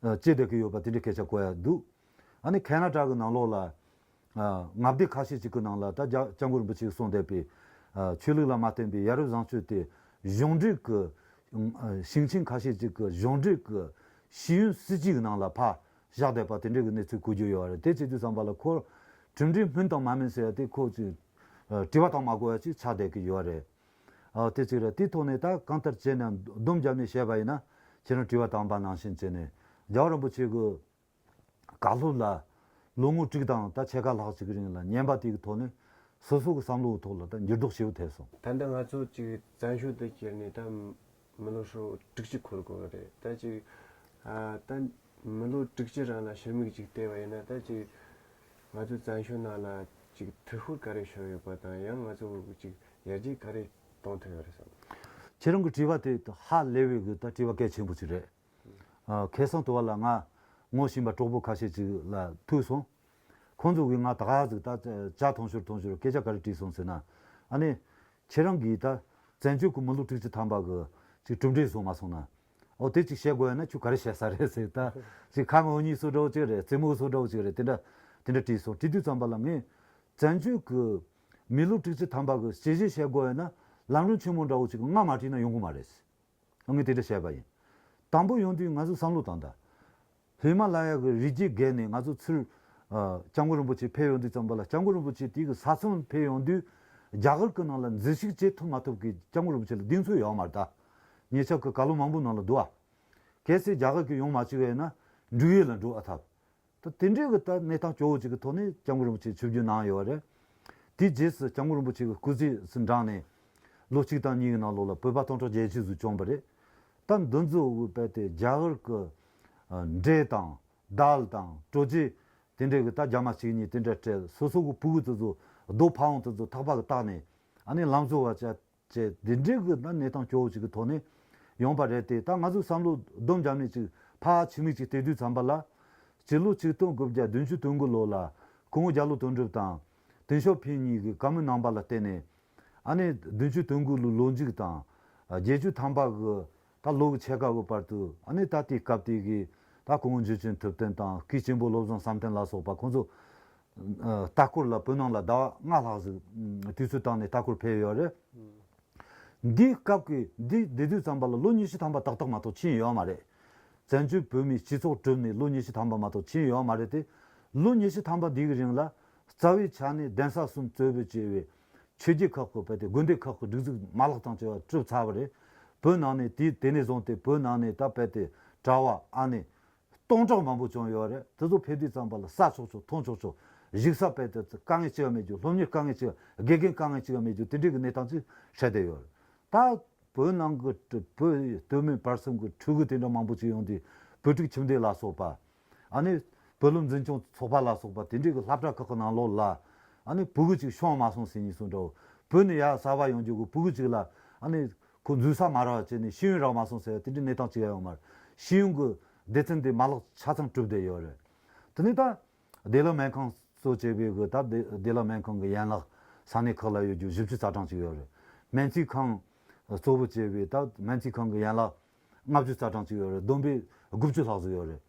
ཨ་བྱེད་བསྡད་ཀྱི་ཡོད་པ་དེ་འདྲའི་སྐད་ཆ་གོ་ཡ་འདུག་ཨ་ནི་ཁེ་ན་ཌ་གི་ནང་ལོགས་ལ་ཨ་མངའ་སྡེ་ཁ་ཤས་ཅིག་གི་ནང་ལ་ད་རྒྱ་སྐྱབས་མགོན་རིན་པོ་ཆེས་གསུངས་བསྡད་པའི་ཨ་ཆོས་ལུགས་ལ་མ་བརྟེན་པའི་ཡ་རབས་བཟང་སྤྱོད་དེ་གཞུང་འབྲེལ་གྱི་ཨ་ཞིང་ཆེན་ཁ་ཤས་ཅིག་གི་གཞུང་འབྲེལ་གྱི་ཤེས་ཡོན་སྲིད་ཇུས་ཀྱི་ནང་ལ་ཕར་བཞག་བསྡད་པ་དེ་འདྲའི་གི་གནས་ཚུལ་གོ་རྒྱུ་ཡོད་རེད། དེ་བྱེད་དུས་ཙམ་པ་ལ་ཁོ་གྲུབ་འབྲས་སྨིན་དང་མ་སྨིན་ཟེར་ཡ་དེ་ཁོ་ཅིག་ཨ་དྲི་བ་བཏང་མ་དགོས་ཡ་ཅིག་ཆགས་བསྡད་ཀྱི་ཡོད་རེད། ཨ་དེ་གཅིག་རེད། དེའི་ཐོག་ནས་ད་གང་ལྟར་བྱས་ནས་སྡོམ་བརྒྱབ་ནས་བཤད་པ་ཡིན་ན། ཁྱེད་རང་དྲི་བ་བཏང་པ་ནང་བཞིན་བྱས་ནས་རྒྱལ་བ་རིན་པོ་ཆེ་གི་བཀའ་སློབ་ལ་ལོ་ངོ་དྲུག་དང་ད་ཕྱེད་ཀ་ལྷག་ཅིག་གི་རིང་ལ་ཉན་པ་དེ་གི་ཐོག་ནས་སོ་སོ་གི་བསམ་བློའི་ཐོག་ལ་ད་འགྱུར་ལྡོག་ཞེ་པོ་ཐེབས་སོང་། ད་ལྟ་ང་ཚོ་ཅིག་བཙན་བྱོལ་དུ་ཁྱེར་ནས་ད་མི་ལོ་ཧྲིལ་བོ་དྲུག་ཅུ་འཁོར་དགོས་པ་རེད། ད་ཅིག་ཨ་ད་མི་ལོ་དྲུག་ཅུ་རིང་ལ་ཕྱི་མིག་ཅིག་བལྟས་པ་ཡིན་ན། ད་ཅིག་ང་ཚོ་བཙན་བྱོལ་ནང་ལ་ཅིག་འཐུས་ཤོར་ག་རེ་བྱུང་ཡོད་པ་དང་། ཡང་ང་ཚོ་ཅིག་ཡར་རྒྱས་ག་རེ་གཏོང་ཐུབ་ཡོད་རེད་བསམ། ཁྱེད་རང་གི་དྲི་བ་དེ་ཧ་ལས་པའི་གི་ད་དྲི་བ་གལ་ཆེན་པོ་ཅིག་རེད། ཨ་ཁ་སང་དུ་བ་ལ་ང་ངོ་ཤེས་པ་གྲོགས་པོ་ཁ་ཤས་ཅིག་ལ་ཐུག་སོང་། ཁོང་ཚོ་གིས་ང་ད་ག་ཟིག་ད་ཇ་འཐུང་ཞོར་འཐུང་ཞོར་སྐད་ཆ་ག་རེ་དྲིས་སོང་ཟེར་ན། ཨ་ནི་ཁྱེད་རང་གིས་ད་བཙན་བྱོལ་གི་མི་ལོ་དྲུག་ཅུ་ཐམ་པ་གི་ཅིག་གྲུབ་འབྲས་བཟོ་མ་སོང་ན། ཨོ་དེ་ཅིག་བཤད་དགོས་ཡ་ན་ཁྱོད་ག་རེ་བཤད་ས་རེད་ཟེར། ད་ཅིག་ཁ་མི་འོ་གཉིས་བཟོ་འདྲ་བོ་ཅིག་རེད། རྩེད་མོ་བཟོ་འདྲ་བོ་ཅིག་རེད། དེ་འདྲ་དེ་འདྲ་དྲིས་སོང་། དྲིས་དུས་ཙམ་པ་ལ་ངས་བཙན་བྱོལ་གི་མི་ལོ་དྲུག་ཅུ་ཐམ་པ་གི་དཔྱད་གཞི་བཤད་དགོས་ཡ་ན་ལམ་རིམ་ཆེན་མོ་འདྲ་བོ་ཅིག་ང་མ་བྲིས་ན་ཡོང་གི་མ་རེད། ངས་དེ་འདྲ་བཤད་པ་ཡིན། དང་པོ་ཡོང་དུས་ང་ཚོ་བསམ་བློ་བཏང་ད། ཧི་མ་ལ་ཡ་གི་རི་རྒྱུད་བརྒལ་ནས་ང་ཚོ་ཚུར་ཨ་སྐྱབས་མགོན་རིན་པོ་ཆེ་ཕེབས་ཡོང་དུས་ཙམ་པ་ལ། སྐྱབས་མགོན་རིན་པོ་ཆེ་དེ་གི་ས་མཚམས་ཕེབས་ཡོང་དུས་རྒྱ་གར་གི་ནང་ལ་འཛུལ་ཞུགས་བྱེད་ཐུབ་མ་ཐུབ་གི་སྐྱབས་མགོན་རིན་པོ་ཆེ་ལ་གདེང་ཚོད་ཡོད་མ་རེད་ད། ཉེ་ཆར་གི་བཀའ་སློབ་མང་པོའི་ནང་ལ་འདུག་ཨ། གལ་སྲིད་རྒྱ་གར་གི་ཡོང་མ་བཅུག་ཡོད་ན་འབྲུག་ཡུལ་ལ་འགྲོ་ཨ་ཐབས། ད་དེ་འདྲའི་གི་ད་གནས་སྟངས་སྐྱོ་བོ་ཅིག་གི་ཐོག་ནས་སྐྱབས་མགོན་རིན་པོ་ཆེ་ཆིབས་བསྒྱུར་གནང་ཡོད་རེད། དེའི་རྗེས་སུ་སྐྱབས་མགོན་རིན་པོ་ཆེ་གི་སྐུ་ཚེ་སུ་འབྲངས་ནས་ལོ་གཅིག་དང་གཉིས་ཀྱི་ནང་ལོགས་ལ་བོད་པ་སྟོང་ཕྲག་བརྒྱད་ཅུ་ཙམ་བྱུང་བ་རེད། ད་འདི་ཚོ་གི་དཔེ་དེ་རྒྱ་གར་གི་ཨ་འབྲས་དང་དཱལ་དང་གྲོ་རྗེ་དེ་འདྲའི་གི་ད་རྒྱ་མ་གཅིག་གཉིས་དེ་འདྲ་སྤྲད། སོ་སོ་གི་ཕྲུ་གུ་དེ་ཚོ་རྡོ་ཕ་བོང་དེ་ཚོ་ཐག་པ་གི་བཏགས་ནས་ཨ་ནི་ལམ་བཟོ་བ་བྱས། ཅེས་འདི་འདྲའི་གི་ན་གནས་སྟངས་སྐྱོ་བོ་ཅིག་གི་ཐོག་ནས་ཡོང་པ་རེད་དེ། ད་ང་ཚོས་བསམ་བློ་སྡོམ་བརྒྱབ་ནས་ཅིག་ཕར་ཕྱི་མིག་ཅིག་བལྟས་དུས་ཙམ་པ་ལ། སྤྱི་ལོ་ཆིག་སྟོང་དགུ་བརྒྱ་བདུན་ཅུ་དོན་དགུ་ལོ་ལ་སྐུ་ངོ་རྒྱ་ལོ་དོན་གྲུབ་དང་ཏེང་ཞའོ་ཕིང་གཉིས་ཀྱི་བཀའ་མོལ་གནང་པ་ལ་བརྟེན་ནས། ཨ་ནི་བདུན་ཅུ་དོན་དགུ་ལོའི་ལོ་མཇུག་དང་བརྒྱད་ཅུ་ཐམ་པ་གི་ད་ལོ་གི་ཕྱེད་ཀ་གི་བར་དུ། ཨ་ནི་ད་དེའི་སྐབས་དེ་གི་ད་སྐུ་ངོ་འཇུ་ཆེན་ཐུབ་བསྟན་དང་སྐུ་ཆེན་པོ་བློ་བཟང་བསམ་གཏན་ལ་སོགས་པ་ཁོང་ཚོ་ ལྟ་སྐོར་ལ་བོད་ནང་ལ་ཟླ་བ་ལྔ་ལྷག་ཟིག་དུས་ཚོད་བཏང་ནས་ལྟ་སྐོར་ཕེབས་ཡོད་རེད། འདིའི་སྐབས་ཀྱི་འདི་བསྡད་དུས་ཙམ་པ་ལ་ལོ་ཉི་ཤུ་ཐམ་པ་ཏག་ཏག་མ་གཏོགས་ཕྱིན་ཡོད་མ་རེད། བཙན་བྱོལ་བོད་མིའི་སྤྱི་ཚོགས་གྲུབ་ནས་ལོ་ཉི་ཤུ་ཐམ་པ་མ་གཏོགས་ཕྱིན་ཡོད་མ་རེད་དེ། ལོ་ཉི་ཤུ་ཐམ་པ་འདིའི་རིང་ལ་རྩ་བའི་ཆ་ནས་གདན་ས་གསུམ་གཙོས་པའི་བྱས་པའི་ཆོས་བརྒྱུད་ཁག་གི་བོད་དེ་དགོན་སྡེ་ཁག་གི་སྒྲིག་འཛུགས་མ་ལག་དང་བཅས་པ་གྲུབ་ཚར་བ་རེད། བོད་ནང་ནས་དེ་དེ་ནས་བཟུང་སྟེ་བོད་ནང་ནས་ད་བོད་དེ་གྲྭ་བ་ཨ་ནེ་སྟོང་ཕྲག་མང་པོ་བྱུང་ཡོད་རེད། དེ་ཚོ་ཕེབས་དུས་ཙམ་པ་ལ་ཟ་ཆོག་ཆོག་འཐུང་ཆོག་ཆོག་གཞུག་ས་བོད་དེ་དཀའ་ངལ་ཅི་ཡང་མེད་རྒྱུ། སློབ་གཉེར་དཀའ་ངལ་ཅི་ཡང་། དགེ་རྒན་དཀའ་ངལ་ཅི་ཡང་མེད་རྒྱུ། དེ་འདྲའི་གི་གནས་སྟངས་ཅིག་ཧྲལ་བསྡད་ཡོད་རེད། ད་བོད་ནང་གི་བོད་སྟོད་སྨད་བར་གསུམ་གྱི་ཕྲུ་གུ་དེ་འདྲ་མང་པོ་ཅིག་ཡོང་དུས་བོད་ཕྲུག་ཁྱིམ་སྡེ་ལ་སོགས་པ། ཨ་ནི་བོད་སློབ་འཛིན་སྐྱོང་ཚོགས་པ་ལ་སོགས་པ་དེ་འདྲའི་གི་སློབ་གྲྭ་ཁག་གི་ནང་ལོགས་ལ་ཨ་ནི་ཕྲུ་གུ་ཅིག་ཤོང་མ་སོང་ཟེར་ནས་སོང་འདྲ་བོ། བོད་ནས་ཡར་གསར་པ་ཡོང་རྒྱུ་གི་ཕྲུ་གུ་ཅིག་ལ་ཨ་ནི་ཁོ་འཛུལ་ས་མ་རག་བྱས་ནས་ཤེས་ཡོན་རག་མ་སོང་ཟེར་བ་དེ་འདྲའི་གནས་སྟངས་ཅིག་ཡང་ཡོད་མ་རེད། ཤེས་ཡོན་གི་སྡེ་ཚན་དེ་མ་ལག་ཆ་ཚང་གྲུབ་བསྡད་ཡོད་རེད། དེ་ནས་ད་བདེ་ལེགས་སྨན་ཁང་གཙོ་བྱས་པའི་གི་ད་བདེ་བདེ་ལེགས་སྨན་ཁང་གི་ཡན་ལག་ས་གནས་ཁག་ལ་ཡོད་རྒྱུ་བཞི་བཅུ་རྩ་གྲངས་ཅིག་ཡོད་རེད། སྨན་རྩིས་ཁང་གཙོ་བོ་བྱས་པའི་ད་སྨན་རྩིས་ཁང་གི་ཡན་ལག་ལྔ་བཅུ་རྩ་གྲངས་ཅིག་ཡོད་རེད། བསྡོམས་པས་དགུ་བཅུ་ལྷག་ཙམ་ཡོད་རེད།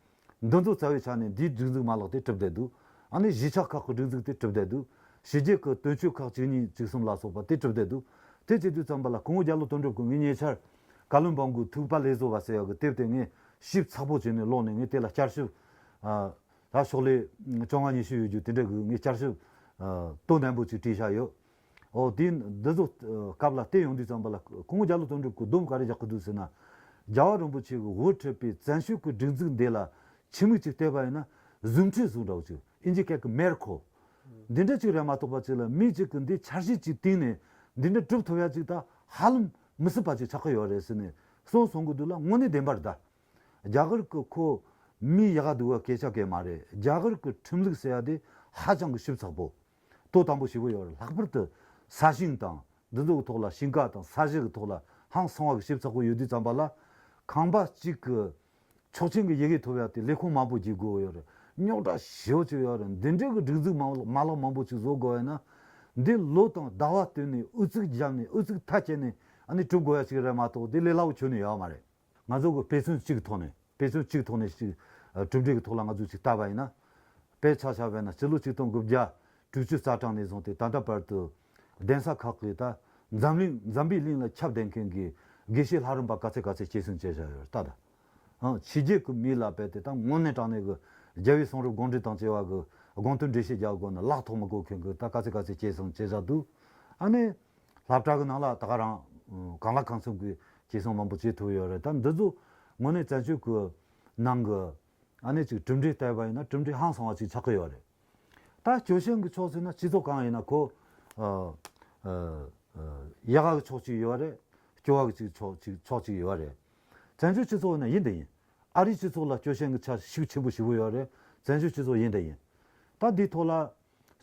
འདི་ཚོ་རྩ་བའི་ཆ་ནས་འདིའི་སྒྲིག་འཛུགས་མ་ལག་དེ་གྲུབ་བསྡད་འདུག་ཨ་ནི་གཞིས་ཆགས་ཁག་གི་སྒྲིག་འཛུགས་དེ་གྲུབ་བསྡད་འདུག་ཕྱི་རྒྱལ་གྱི་དོན་གཅོད་ཁག་བཅུ་གཉིས་བཅུ་གསུམ་ལ་སོགས་པ་དེ་གྲུབ་བསྡད་འདུག་དེ་བྱེད་དུས་ཙམ་པ་ལ་སྐུ་ངོ་རྒྱ་ལོ་དོན་གྲུབ་ཀྱིས་ངའི་ཉེ་ཆར་བཀའ་བློན་འབངས་གི་ཐུགས་པ་ལེགས་བཟོ་བ་ཟེར་ཡག་གི་དེབ་དེ་ངས་ཞིབ་ཚགས་པོ་བྱས་ནས་ཀློག་ནས། ངས་དེ་ལ་བསྐྱར་ཞིབ་ཨ། ད་ཤོག་ལྷེ་བཅོ་ལྔ་ཉི་ཤུ་ཡོད་རྒྱུ་དེ་འདྲ་གི་ངས་བསྐྱར་ཞིབ་ཨ། དོན་ལྡན་པོ་ཅིག་བྲིས་བཞག་ཡོད། ཨོ་དེ་འདི་ཚོ་སྐབས་ལ་བལྟས་ཡོང་དུས་ཙམ་པ་ལ་སྐུ་ངོ་རྒྱ་ལོ་དོན་གྲུབ་ཀྱིས་སྡོམ་ག་རེ་རྒྱག་གི་འདུག་ཟེར་ན། རྒྱལ་བ་རིན་པོ་ཆེ་གིས་དབུ་ཁྲིད་པའི་བཙན་བྱོལ་གྱི་སྒྲིག་འཛུགས་འདི་ལ་ཕྱི་མིག་ཅིག་བལྟས་པ་ཡིན་ན་གཟུགས་འཕྲུལ་བཟོ་འདྲ་བོ་ཅིག་ཨིན་ཇི་སྐད་ཀྱི་མེ་ར་ཁོལ་འདི་འདྲ་ཅིག་རེད་མ་གཏོགས་པ་ཅིག་ལ་མི་ཅིག་གིས་འདི་འཆར་གཞི་ཅིག་བཏིང་ནས་འདི་འདྲ་སྒྲུབ་ཐུབ་ཡ་ཅིག་ད་ཧ་ལམ་མི་སྲིད་པ་ཅིག་ཆགས་ཀྱི་ཡོད་རེད་ཟེར་ནས་གསུངས་སོང་གི་འདུག་ལ། དངོས་གནས་བདེན་པ་རེད་ད། རྒྱ་གར་གྱི་ཁོ་མི་ཡག་ག་སྡུག་ག་སྐད་ཆ་གས་མ་རེད། རྒྱ་གར་གྱི་ཁྲིམས་ལུགས་ཟེར་ཡ་དེ་ཧ་ཅང་གི་ཞིབ་ཚགས་པོ། དོ་དམ་པོ་ཞེ་པོ་ཡོད་རེད། ལྷག་པར་དུ་ས་ཞིང་དང་འདི་ཚོ་གི་ཐོག་ལ། ཞིང་ཁ་དང་ས་གཞི་གི་ཐོག་ལ་ཧང་སང་བ་གི་ཞིབ་ཚགས་པོ་ཡོད་དུས་ཙམ་པ་ལ། ཁང་པ་གཅིག་གི་ཆོག་མཆན་གི་ཡི་གེ་ཐོབ་ཡ་དེ་ལས་ཁུངས་མང་པོ་བརྒྱུད་དགོས་ཡོད་རེད། རྙོག་དྲ་ཞེ་པོ་ཅིག་ཡོད་རེད། འདི་འདྲའི་གི་སྒྲིག་འཛུགས་མ་མ་ལག་མང་པོ་ཅིག་བཟོ་དགོས་ཡ་ན། འདི་ལོ་དང་ཟླ་བ་བསྟུན་ནས་ཨུ་ཚུགས་བརྒྱབ་ནས་ཨུ་ཚུགས་མཐའ་སྐྱེལ་ནས་ཨ་ནི་སྒྲུབ་དགོས་ཡ་ཅིག་རེད་མ་གཏོགས་དེ་ལས་སླ་བོ་ཁྱོན་ནས་ཡོད་མ་རེད། ང་ཚོ་གི་དཔེ་མཚོན་གཅིག་གི་ཐོག་ནས། དཔེ་མཚོན་གཅིག་གི་ཐོག་ནས་གཅིག་ཨ། གྲུབ་འབྲས་ཀྱི་ཐོག་ལ་ང་ཚོས་གཅིག་བལྟས་པ་ཡིན་ན། དཔེ་ཆ་བཞག་པ་ཡིན་ན་སྤྱི་ལོ་ཆིག་སྟོང་དགུ་བརྒྱ་དྲུག་ཅུ་རྩ་གྲངས་ནས་བཟུང་སྟེ་ད་ལྟ་བར་དུ་གདན་ས་ཁག་གིས་ད་འཛམ་གླིང་འཛམ་བུའི་གླིང་ལ་ཁྱབ་བསྡད་མཁན་གྱི་དགེ་བཤེས་ལྷ་རམས་པ་ག་ཚད་ག་ཚད་སྐྱེད་སྲིང་བྱས་བཞག་ཡོད་རེད་ད། ད་ཨང་ཕྱི་རྒྱལ་གྱི་མི་ལ་རྦད་དེ་ད་དངོས་གནས་དྲང་གནས་ཀྱི་རྒྱལ་བའི་གསུང་རབ་དགོངས་འགྲེལ་དང་བཅས་པ་གི་དགོངས་དོན་འགྲེལ་བཤད་རྒྱག་དགོས་ན་ལག་ཐོགས་མི་དགོས་མཁན་གྱི་ད་ག་ཚད་ག་ཚད་སྐྱེད་སྲིང་བྱས་བཞག་འདུག་ཨ་ནི། སློབ་གྲྭ་གི་ནང་ལ་ད་ག་རང་གང་ལ་གང་འཚམ་གྱི་སྐྱེད་སྲིང་མང་པོ་བྱེད་ཐུབ་ཡོད་རེད། ད་འདི་ཚོ་དངོས་གནས་བཙན་བྱོལ་གྱི་ནང་གི་ཨ་ནི་ཅིག་གྲུབ་འབྲས་བལྟས་པ་ཡིན་ན་གྲུབ་འབྲས་ཧང་སང་བ་ཅིག་ཆགས་ཀྱི་ཡོད་རེད། ད་སྐྱོ་ཤས་ཀྱི་ཕྱོགས་ཟེར་ན་སྤྱི་ཚོགས་གང་ཡིན་ན་ཁོ་ཨ་ཨ་ཨ་ཡག་ག་གི་ཕྱོགས་གཅིག་ཡོད་རེད། སྐྱོ་བ་གི་ཅིག་ཕྱོགས་ཅིག་ཕྱོགས་གཅིག་ཡོད་རེད། བཙན་བྱོལ་སྤྱི་ཚོགས་ཡིན་ན་ཡིན་དེ་ཡིན། ཨ་རིའི་སྤྱི་ཚོགས་ལ་སྐྱོ་ཤས་ཀྱི་ཆ་ཤུགས་ཆེན་པོ་ཞེ་པོ་ཡོད་རེད། བཙན་བྱོལ་སྤྱི་ཚོགས་ཡིན་དེ་ཡིན། ད་འདིའི་ཐོག་ལ།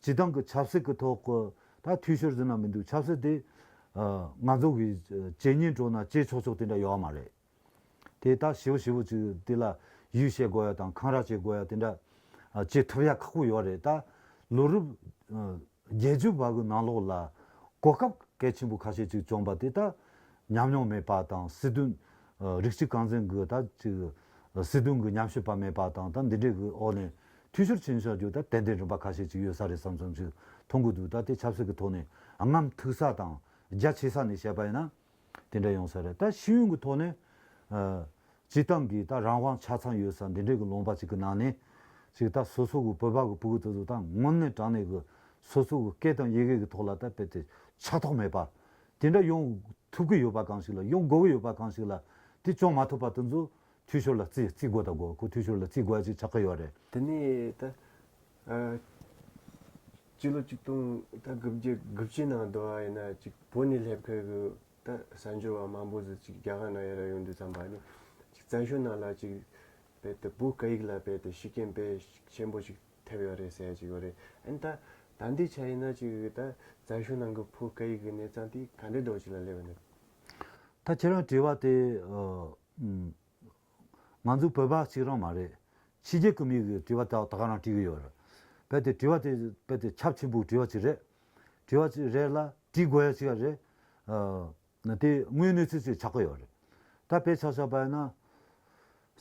སྤྱི་བཏང་གི་ཆབ་སྲིད་ཀྱི་ཐོག་གི་ད་འཐུས་ཤོར་ཟེར་ན་མི་འདུག་ཆབ་སྲིད་དེ་ཨ་ང་ཚོ་གི་ཇེ་ཉེ་འགྲོ་ན་ཇེ་ཆོག་ཆོག་དེ་འདྲ་ཡོད་མ་རེད། དེ་ད་ཞེ་པོ་ཞེ་པོ་ཅིག་དེ་ལ་ཡུས་བྱེད་དགོས་ཡ་དང་འཁང་ར་བྱེད་དགོས་ཡ་དེ་འདྲ་ཨ་བྱེད་ཐུབ་ཡ་ཁག་པོ་ཡོད་རེད། ད་ལོ་རབས་ཨ་བརྒྱད་ཅུ་བར་གི་ནང་ལོགས་ལ་གོ་སྐབས་གལ་ཆེན་པོ་ཁ་ཤས་ཅིག་བྱུང་པ་དེ་ད་ཉམས་མྱོང་མེད་པ་དང་། སྲིད་དོན་ཨ་རིགས་གཅིག་རྐང་འཛིན་གི་ད་ཅིག་སྲིད་དོན་གི་ཉམས་ཞིབ་པ་མེད་པ་དང་། ད་འདི་འདྲའི་གི་འོག་ནས་འཐུས་ཤོར་ཕྱིན་བཞག་རྒྱུ་ད་ཏན་ཏན་རིམ་པ་ཁ་ཤས་ཅིག་ཡོད་ས་རེད་བསམ་བསམ་ཅིག་མཐོང་གི་འདུག་ད་དེ་ཆབ་སྲིད་ཀྱི་ཐོག་ནས་རྔམ་མཐུག་ས་དང་རྒྱ་ཆེ་ས་ནས་བཤད་པ་ཡིན་ན་དེ་འདྲ་ཡོང་ས་རེད། ད་ཤེས་ཡོན་གྱི་ཐོག་ནས་ཨ་སྤྱི་བཏང་གི་ད་རང་དབང་ཆ་ཚང་ཡོད་ས་འདི་འདྲའི་གི་ལུང་པ་ཅིག་གི་ནང་ནས་ཅིག་ད་སོ་སོ་གི་བོད་པ་གི་ཕྲུ་གུ་དེ་ཚོ་ད་དངོས་གནས་དྲང་གནས་གི་སོ་སོ་གི་སྐད་དང་ཡི་གེ་གི་ཐོག་ལ་ད་རྦད་དེ་ཆགས་ཐོགས་མེད་པ་དེ་འདྲ་ཡོང་ཐུབ་ཀྱི་ཡོད་པ་གང་ཞིག་ལ། ཡོང་དགོས་ཀྱི་ཡོད་པ་གང་ཞིག་ལ། དེ་བྱུང་མ་ཐུབ་པ་དེ་ཚོ་འཐུས་ཤོར་ལ་བརྩི་བརྩི་དགོས་དང་དགོས། ཁོ་འཐུས་ཤོར་ལ་བརྩི་དགོས་ཡ་ཅིག་ཆགས་ཀྱི་ཡོད་རེད། དེ་ནས་ད་ཨ་སྤྱི་ལོ་ཆིག་སྟོང་ད་དགུ་བརྒྱ་དགུ་བཅུ་ནང་དུ་བ་ཡིན་ན་ཅིག་བོད་ནས་སླེབས་མཁན་གྱི་ད་གསར་འབྱོར་བ་མང་པོ་ཟིག་ཅིག་རྒྱ་གར་ནང་ཡར་ཡོང་དུས་ཙམ་པ་ནི་ཅིག་བཙན་བྱོལ་ནང་ལ་ཅིག་རྦད་དེ་བོད་སྐད་ཡིག་ལ་རྦད་དེ་ཤུགས་རྐྱེན་དཔེ་ཆེན་པོ་ཞིག་ཐེབས་ཡོད་རེད་ཟེར་ཡ་ཅིག་ཡོད་རེད། ཨ་ནི་ད་ད་འདི་ཆ་ཡིན་ན་ཅིག་ད་བཙན་བྱོལ་ནང་གི་བོད་སྐད་ཡིག་གི་གནས་སྟངས་དེ་ག་འདྲའི་འདྲ་བོ་ཅིག་ལ་སླེབས་ཡོད་ན། ད་ཁྱེད་རང་དྲི་བ་དེ་ཨ་ཨུམ། ང་ཚོ་བོད་པ་གཅིག་རང་མ་རེད། ཕྱི་རྒྱལ་གྱི་མི་གི་དྲི་བ་ད་ད་ག་རང་དྲི་གི་ཡོད་རེད། རྦད་དེ་དྲི་བ་དེ་རྦད་དེ་ཁྱབ་ཆེན་པོའི་དྲི་བ་ཅིག་རེད། དྲི་བ་ཅིག་རེད་ལ་དྲི་དགོས་ཡ་ཅིག་ཡ་རེད། ཨ་ན་དེ་དངོས་གནས་ཚུལ་ཅིག་ཆགས་ཀྱི་ཡོད་རེད། ད་དཔེ་ཆ་བཞག་པ་ཡིན་ན།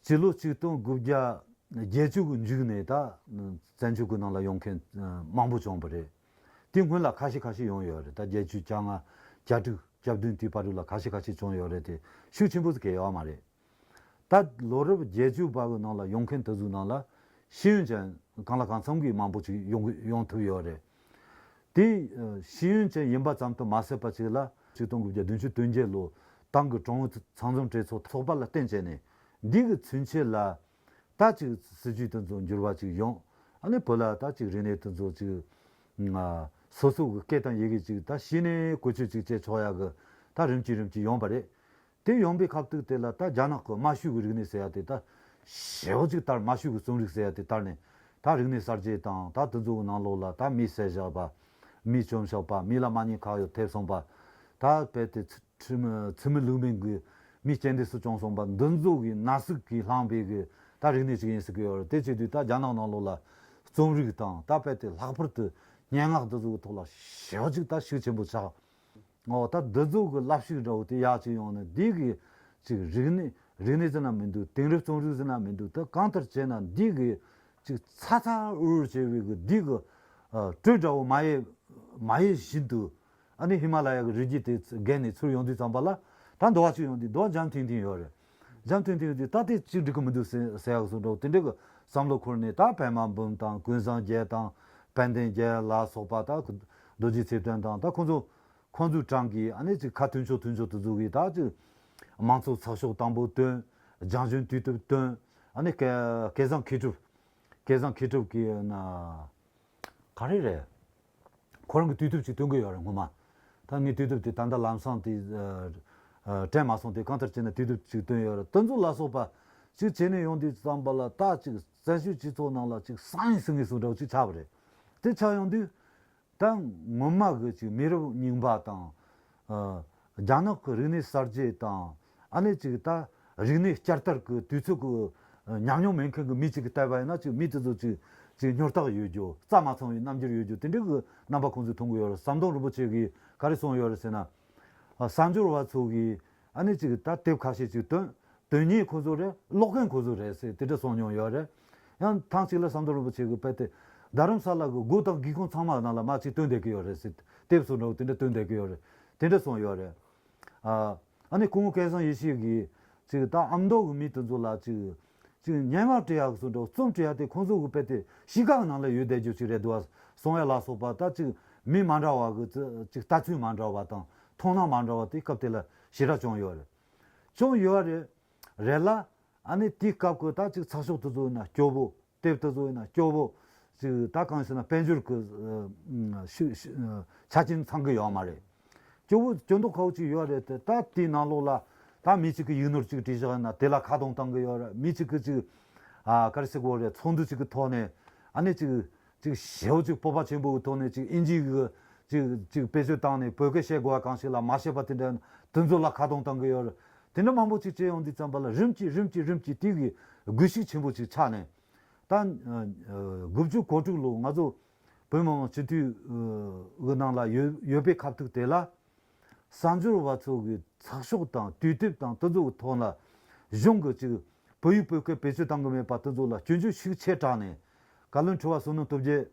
སྤྱི་ལོ་ཆིག་སྟོང་དགུ་བརྒྱ་ རྒྱལ་ཇུས་ཀྱི་མཇུག་ནས་ད་བཙན་བྱོལ་གྱི་ནང་ལ་ཡོང་མཁན་མང་པོ་བྱུང་བ་རེད། དེ་སྔོན་ལ་ཁ་ཤས་ཁ་ཤས་ཡོང་ཡོད་རེད། ད་བརྒྱད་ཅུ་གྱ་ལྔ་གྱ་དྲུག་གྱ་བདུན་དེའི་བར་དུ་ལ་ཁ་ཤས་ཁ་ཤས་བྱུང་ཡོད་རེད་དེ། ཤུགས་ཆེན་པོ་ཟིག་གས་ཡོད་མ་རེད། ད་ལོ་རབས་བརྒྱད་ཅུ་བར་གྱི་ནང་ལ་ཡོང་མཁན་དེ་ཚོའི་ནང་ལ་ཤེས་ཡོན་ཅན་གང་ལ་གང་འཚམ་གྱིས་མང་པོ་ཅིག་ཡོང་གི་ཡོང་ཐུབ་ཡོད་རེད། དེ་ཤེས་ཡོན་ཅན་ཡིན་པ་ཙམ་དུ་མ་ཟད་པ་ཅིག་ལ་ཆིག་སྟོང་དགུ་བརྒྱ་བདུན་ཅུ་དོན་བརྒྱད་ལོ་ཏང་གི་ཀྲུང་ཨུ་ཚང་འཛོམས་གྲོས་ཚོགས་ཚོགས་པ་ལ་བརྟེན་བྱས་ནས་འདི་གི་ཚུན་ཆད་ལ་ད་ཅིག་སྲིད་ཇུས་དེ་ཚོ་འགྱུར་བ་ཅིག་ཡོང་། ཨ་ནི་བོད་ལ་ད་ཅིག་རིག་གནས་དེ་ཚོ་ཅིག་སོ་སོ་གི་སྐད་དང་ཡི་གེ་ཅིག་ད་གཞི་ནས་བཀོལ་སྤྱོད་ཅིག་བྱེད་ཆོག་ཡག་གི་ད་རིམ་གྱིས་རིམ་གྱིས་ཡོང་པ་རེད། དེ་ཡོང་པའི་སྐབས་དུས་དེ་ལ་ད་རྒྱ་ནག་གི་མ་ཤུགས་ཀྱི་རིག་གནས་ཟེར་ཡ་དེ་ད་ཞེ་པོ་ཅིག་དར། མ་ཤུགས་ཀྱི་རྩོམ་རིག་ཟེར་ཡ་དེ་དར་ནས་ད་རིག་གནས་གསར་བརྗེ་དང་ད་དེ་ཚོའི་ནང་ལོགས་ལ་ད་མི་བསད་བཞག་པ། མི་བཅོམ་བཞག་པ། མི་ལ་མ་ཉེས་ཁ་གཡོགས་ཐེབས་སོང་པ། ད་རྦད་དེ་ཚུ་ཁྲིམས་ཚུལ་མིན་ལུགས་མིན་གྱི་མི་རྐྱེན་འདས་སུ་བྱུང་སོང་པ། འདི་ཚོ་གི་ན་ཟུག་གིས་བསླངས་པའི་གི་ད་རིག་གནས་ཅིག་ཡིན་སྲིད་ཀྱི་ཡོད་རེད། དེ་བྱེད་དུས་ད་རྒྱ་ནག་ནང་ལོགས་ལ་རྩོམ་རིག་དང་ད་རྦད་དེ་ལྷག་པར་དུ་སྙན་ངག་འདི་ཚོ་གི་ཐོག་ལ་ཞེ་པོ་ཅིག་ད་ཤུགས་ཆེན་པོ་ཆགས། འོ་ད་འདི་ཚོ་གི་བསླབ་གཞི་འདྲ་བོ་དེ་ཡག་ཅིག་ཡོང་ན་འདི་གི་ཅིག་རིག་གནས་རིག་གནས་ཟེར་ན་མི་འདུག། དེང་རབས་རྩོམ་རིག་ཟེར་ན་མི་འདུག། ད་གང་ལྟར་བྱས་ན་འདི་གི་ཅིག་ཚ་ཚ་འུར་འུར་བྱེད་པའི་གི་འདི་གི་ཨ་དྲོད་འདྲ་བོ་མ་ཡལ་མ་ཡལ་བཞིན་དུ་ཨ་ནི་ཧི་མ་ལ་ཡ་གི་རི་རྒྱུད་དེ་བརྒལ་ནས་ཚུར་ཡོང་དུས་ཙམ་པ་ལ་ད་འདུ་བ་ཅིག་ཡོང་དུས་འདུ་བ་འཇམ་ཐིང་ཐིང་ཡོད་རེད། འཇམ་ཐིང་ཐིང་ཡོད་དུས་ད་དེ་ཅིག་འགྲིག་གི་མི་འདུག་ཟེར་ཟེར་ཡག་བཟོ་འདྲ་བོ་དེ་འདྲ་གི་བསམ་བློ་འཁོར་ནས། ད་པད་མ་འབུམ་དང་ཀུན་བཟང་རྒྱལ་དང་དཔལ་ལྡན་རྒྱལ་ལ་སོགས་པ་ད་རྡོ་རྗེ་ཚེ་བརྟན་དང་ད་ཁོང་ཚོ་ཁོང་ཚོའི་གྲངས་ཀྱིས་ཨ་ནི་ཅིག་ཁ་མཐུན་ཕྱོགས་མཐུན་ཕྱོགས་དེ་ཚོ་གིས་ད་ཅིག་དམངས་གཙོ་ཚགས་ཤོག་དང་པོ་བཏོན། རྒྱང་ཞུན་དུས་དེབ་བཏོན། ཨ་ནི་སྐལ་སྐལ་བཟང་མཁས་གྲུབ། སྐལ་བཟང་མཁས་གྲུབ་ཀྱིས་ན་ག་རེ་རེད། ཁོ་རང་གི་དུས་དེབ་ཅིག་བཏོན་གི་ཡོད་རེད་སྔོན་མ། ད་ངས་དུས་དེབ་དེ་ད་ལྟ་ལམ་སང་དེ་ཨ་ཨ་དྲན་མ་སོང་། དེ་གང་ལྟར་བྱས་ན་དུས་དེབ་ཅིག་བཏོན་ཡོད་རེད། དེ་ཚོ་ལ་སོགས་པ་ཅིག་བྱས་ནས་ཡོང་དུས་ཙམ་པ་ལ་ད་ཅིག་བཙན་བྱོལ་སྤྱི་ཚོགས་ནང་ལ་ཅིག་སང་ཉིན་སང་ཉིན་སུ་འདྲ་བོ་ཅིག་ཆགས་པ་རེད། དེ་ཆགས་ཡོང་དུས་ད་སྔོན་མ་གི་ཅིག་མི་རབས་རྙིང་པ་དང་། ཨ་རྒྱ་ནག་གི་རིག་གནས་གསར་བརྗེ་དང་ཨ་ནི་ཅིག་ད་རིག་གནས་བསྐྱར་དར་གི་དུས་ཚོད་གི་ཨ་ཉམས་མྱོང་མེད་མཁན་གི་མི་ཅིག་གིས་བལྟས་པ་ཡིན་ན་ཅིག་མི་དེ་ཚོ་ཅིག་ཅིག་སྨྱོ་རྟགས་ཡོད་རྒྱུ། རྩ་མ་ཚང་བའི་རྣམ་འགྱུར་ཡོད་རྒྱུ་དེ་འདྲའི་གི་རྣམ་པ་ཁོང་ཚོས་མཐོང་གི་ཡོད་རེད། ཟམ་གདོང་རིན་པོ་ཆེ་གིས་ག་རེ་གསུངས་ཡོད་རེད་ཟེར་ན། ཨ་གསར་འབྱོར་བ་ཚོ་གིས་ཨ་ནི་ཅིག་ད་དེབ་ཁ་ཤས་ཅིག་བཏོན། དོན་གཉེར་ཁོ་ཚོ་རེད། ཀློག་མཁན་ཁོ་ཚོ་རེད་ཟེར་དེ་འདྲ་གསུངས་མྱོང་ཡོད་རེད། ཡང་ཐེངས་གཅིག་ལ་ཟམ་གདོང་རིན་པོ་ཆེ་གིས་རྦད་དེ་རྡ་རམ་ས་ལ་གི་སྒོ་དང་སྒེའུ་ཁུང་ཚང་མ་ནང་ལ་མར་ཅིག་བཏོན་བསྡད་ཀྱི་ཡོད་རེད་ཟེར། དེབ་བཟོ་འདྲ་བོ་དེ་འདྲ་བཏོན་བསྡད་ཀྱི་ཡོད་རེད། དེ་འདྲ་གསུངས་ཡོད་རེད། ཨ་ཨ་ནི་སྐུ་ངོ་སྐལ་བཟང་ཡེ་ཤེས་ཀྱིས་ཅིག་ད་ཨ་མདོ་གི་མི་དེ་ཚོ་ལ་ཅིག་ཅིག་སྙན་ངག་འབྲི་ཡག་བཟོ་འདྲ་བོ་རྩོམ་འབྲི་ཡག་དེ་ཁོང་ཚོ་གི་རྦད་དེ་གཤིས་ཀ་ནང་ལ་ཡོད་བསྡད་རྒྱུ་ཅིག་རེད་འདུག་གསུང་ཡ་ལ་སོགས་པ། ད་ཅིག་མི་མ་འདྲ་བ་གི་ཅིག་ལྟ་ཚུལ་མ་འདྲ་བ་དང་མཐོང་སྣང་མ་འདྲ་བ་དེ་སྐབས་དེ་ལ་ཞེ་དྲག་བྱུང་ཡོད་རེད། བྱུང་ཡོད་རེད། རེད་ལ། ཨ་ནི་དེའི་སྐབས་ཀྱི་ད་ཅིག་ཚགས་ཤོག་དེ་ཚོ་ཡིན་ན་སྐྱོ་བོ། དེབ་དེ་ཚོ་ཡིན་ན་སྐྱོ་བོ། ཅིག་ད་གང་ཞེ་ན་དཔལ་འབྱོར་གྱི་ཨ་ཤུ་ཤུ་ཨ་ཆ་རྐྱེན་ཚང་གི་ཡོད་མ་རེད། སྐྱོ་བོ་སྐྱོ་མདོག་ཁ་པོ་ཅིག་ཡོད་རེད་དེ། ད་དེའི་ནང་ལོགས་ལ་ད་མི་གཅིག་གིས་ཡིག་ནོར་ཅིག་བྲིས་བཞག་ན་དེ་ལ་ཁ་རྡུང་བཏང་གི་ཡོད་རེད། མི་གཅིག་གིས་ཅིག་ཨ་ག་རེ་ཟེར་དགོས་རེད། ཚོགས་འདུ་ཅིག་གི་ཐོག་ནས་ཨ་ནི་ཅིག་ཅིག་ཞེ་པོ་ཅིག་སྤོབས་པ་ཆེན་པོ་གི་ཐོག་ནས་ཅིག་ཨིན་ཇི་གི་ཅིག་ཅིག་བེད་སྤྱོད་བཏང་ནས་བོད་སྐད་བཤད་དགོས་པ་གང་ཞིག་ལ་མ་བཤད་པ་དེ་འདྲ་དེ་ཚོ་ལ་ཁ་རྡུང་བཏང་གི་ཡོད་རེད། དེ་འདྲ་མང་པོ་ཅིག་བྱས་ཡོང་དུས་ཙམ་པ་ལ་རིམ་གྱིས་རིམ་གྱིས་རིམ་གྱིས་དེ་གི་སྒུལ་ཤུགས་ཆེན་པོ་ཅིག་ཆགས་ནས། ད་ཨ་ཨ་དགུ་བཅུ་གོ་དྲུག་ལོ་ང་ཚོ་བོད་མི་མང་སྤྱི་འཐུས་ཨ་གི་ནང་ལ་ཡོད་ཡོད་པའི་སྐབས་ཐོག་དེ་ལ། གསར་འབྱོར་བ་ཚོ་གི་ཚགས་ཤོག་དང་དུས་དེབ་དང་དེ་ཚོ་གི་ཐོག་ལ་གཞུང་གི་ཅིག་བོད་ཡིག་བོད་སྐད་བེད་སྤྱོད་བཏང་གི་མེད་པ་དེ་ཚོ་ལ་སྐྱོན་བརྗོད་ཤུགས་ཆེ་དྲགས་ནས། བཀའ་བློན་ཁྲི་པ་བསོད་ནམས་སྟོབས་རྒྱལ་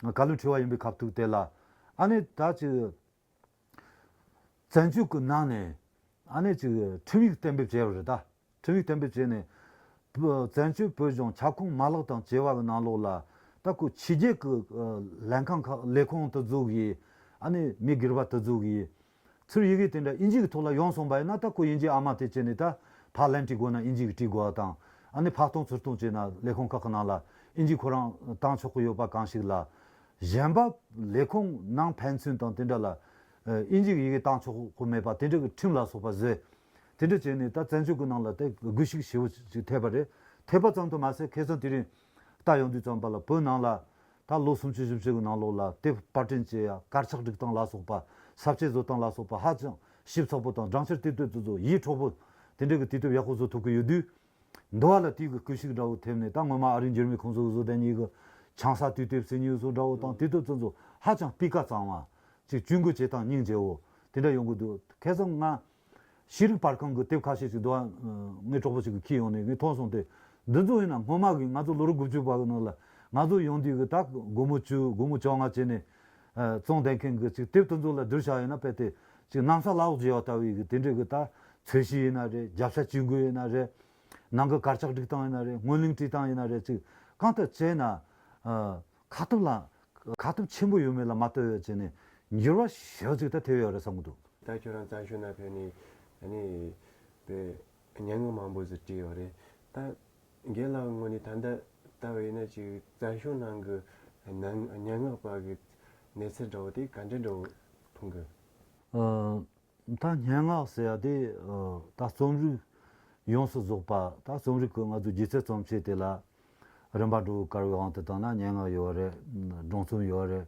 བཀའ་བློན་ཁྲི་པ་ཡིན་པའི་སྐབས་ཐོག་དེ་ལ་ཨ་ནི་ད་ཅིག་བཙན་བྱོལ་གྱི་ནང་ནས་ཨ་ནི་ཅིག་ཁྲིམས་ཡིག་གཏན་འབེབས་བྱས་པ་རེད། ད་ཁྲིམས་ཡིག་གཏན་འབེབས་བྱས་ནས་བོད་བཙན་བྱོལ་བོད་གཞུང་ཁྱབ་ཁོངས་མ་ལག་དང་བཅས་པ་གི་ནང་ལོགས་ལ་ད་ཁོ་ཕྱི་རྒྱལ་གྱི་ཨ་ལྷན་ཁང་ཁག་ལས་ཁུངས་དེ་ཚོ་གིས་ཨ་ནི་མི་སྒེར་པ་དེ་ཚོ་གིས་ཚུར་ཡི་གེ་དེ་འདྲ་ཨིན་ཇི་གི་ཐོག་ལ་ཡོང་སོང་པ་ཡིན་ན། ད་ཁོ་ཨིན་ཇི་ཨ་མ་དེ་བྱས་ནས་ད་ཕར་ལན་བྲིས་དགོས་ན་ཨིན་ཇི་གི་བྲིས་དགོས་པ་དང་། ཨ་ནི་ཕར་གཏོང་ཚུར་གཏོང་བྱས་ན་ལས་ཁུངས་ཁག་གི་ནང་ལ་ཨིན་ཇི་ཁོ་རང་བཏང་ཆོག་གི་ཡོད་པ་གང་ཞིག་ལ། གཞན་པ་ལས་ཁུངས་ནང་ཕན་ཚུན་དང་དེ་འདྲ་ལ་ཨིན་ཇི་གི་ཡི་གེ་བཏང་ཆོག་གི་མེད་པ་དེ་འདྲ་གི་ཁྲིམས་ལ་སོགས་པ་བཟོས། དེ་འདྲ་བྱས་ནས་ད་བཙན་བྱོལ་གྱི་ནང་ལ་དེ་སྒུལ་ཤུགས་ཞེ་པོ་ཅིག་ཐེབས་པ་རེད། ཐེབས་པ་ཙམ་དུ་མ་ཟད་ཁ་སང་དེ་རིང་ལྟ་ཡོང་དུས་ཙམ་པ་ལ་བོད་ནང་ལ་ད་ལོ་སུམ་ཅུ་བཞི་བཅུ་གི་ནང་ལོགས་ལ་དེབ་པར་སྐྲུན་བྱེད་ཡ། དཀར་ཆག་སྒྲིག་སྟངས་ལ་སོགས་པ། ས་བཅད་བཟོ་སྟངས་ལ་སོགས་པ་ཧ་ཅང་ཞིབ་ཚགས་པོ་དང་སྦྲང་ཆར་ཏིལ་ཏོ་དེ་ཚོ་ཡིད་འཕྲོག་པོ་དེ་འདྲ་གི་དུས་དེབ་ཡག་པོ་བཟོ་ཐུབ་ཀྱི་ཡོད་དུས། འདི་བ་ལ་དེའི་གི་སྐུལ་ཤུགས་འདྲ་བོ་ཐེབས་ནས། ད་སྔོན་མ་ཨ་རིའི་འགྱུར་མེད་ཁོང་ཚོ་གི་བཟོ་ལྡན་གཉིས་གི་ཆང་ས་དུས་དེབ་ཟེར་མཁན་བཟོ་འདྲ་བོ་དང་དེ་དེ་ཚོ་ཚོ་ཧ་ཅང་སྤུས་ཀ་གཙང་བ་ཅིག་ཇུས་འགོད་བྱེད་སྟངས་སྙིང་རྗེ་བོ་དེ་འདྲ་ཡོང་གི་འདུག། ཁ་སང་ང་ཤེས་རིག་པར་ཁང་གི་དེབ་ཁ་ཤས་ཤིག་འདུག་ཨ། ངའི་གྲོགས་པོ་ཞིག་གིས་ཁྱེར་ཡོང་ནས་ངས་མཐོང་སོང་སྟེ། འདི་ཚོ་ཡིན་ན་སྔོན་མ་གི་ང་ཚོ་ལོ་རབས་དགུ་བཅུ་པ་གི་ནང་ལ་ང་ཚོ་ཡོང་དུས་གི་ད་སྒོར་མོ་བཅུ་སྒོར་མོ་བཅོ་ལྔ་བྱས་ནས་ཨ་བཙོང་བསྡད་མཁན་གི་ཅིག་དེབ་དེ་ཚོ་ལ་བསྡུར་བྱ་ཡིན་ན་དཔེ་དེ་ཅིག་གནམ་ས་བླ་འོག་བརྗེ་བ་ལྟ་བུའི་གི་དེ་འདྲའི་གི་ད་ཚོས་གཞི་ཡིན་ན་རེད། རྒྱབ་ཤ་ཇུས་འགོད་ཡིན་ན་རེད། ནང་གི་དཀར་ཆག་སྒྲིག་སྟངས་ཡིན་ན་རེད། སྔོན་གླིང་བྲིས་སྟངས་ཡིན་ན་རེད། ཅིག་གང་ལྟར་བྱས་ན་ཨ་ཁ་ཐུབ་ལ་ཁ་ཐུབ་ཆེན་པོ་ཡོད་མེད་ལ་མ་ལྟོས་པ་བྱས་ནས་འགྱུར་བ་ཞེ་པོ་ཅིག་ད་ཐེབས་ཡོད་རེད་བསམ་གི་འདུག་ད་ཁྱོད་རང་བཙན་བྱོལ་ནང་ཕེབས་ནས་ཨ་ནི་དཔེ་སྙན་ངག་མང་པོ་ཟིག་བྲིས་ཡོད་རེད། ད་རྒན་ལགས་ངོས་ནས་ད་ལྟ་ལྟ་བ་ཡིན་ན་ཅིག་བཙན་བྱོལ་ནང་གི་སྙན་སྙན་ངག་པ་གི་གནས་ཚུལ་འདྲ་བོ་དེ་ག་འདྲ་འདྲ་བོ་མཐོང་གི། ཨ། ད་སྙན་ངག་ཟེར་ཡ་དེ་ཨ་ད་རྩོམ་རིག་ཡོངས་སུ་རྫོགས་པ། ད་རྩོམ་རིག་གི་ང་ཚོ་སྒྱུ་རྩལ་རྩོམ་བྱེད་དེ་ལ་རིམ་པ་འགྲོ་བཀར་བའི་དབང་དུ་བཏང་ན་སྙན་ངག་ཡོད་རེད། སྒྲུང་རྩོམ་ཡོད་རེད།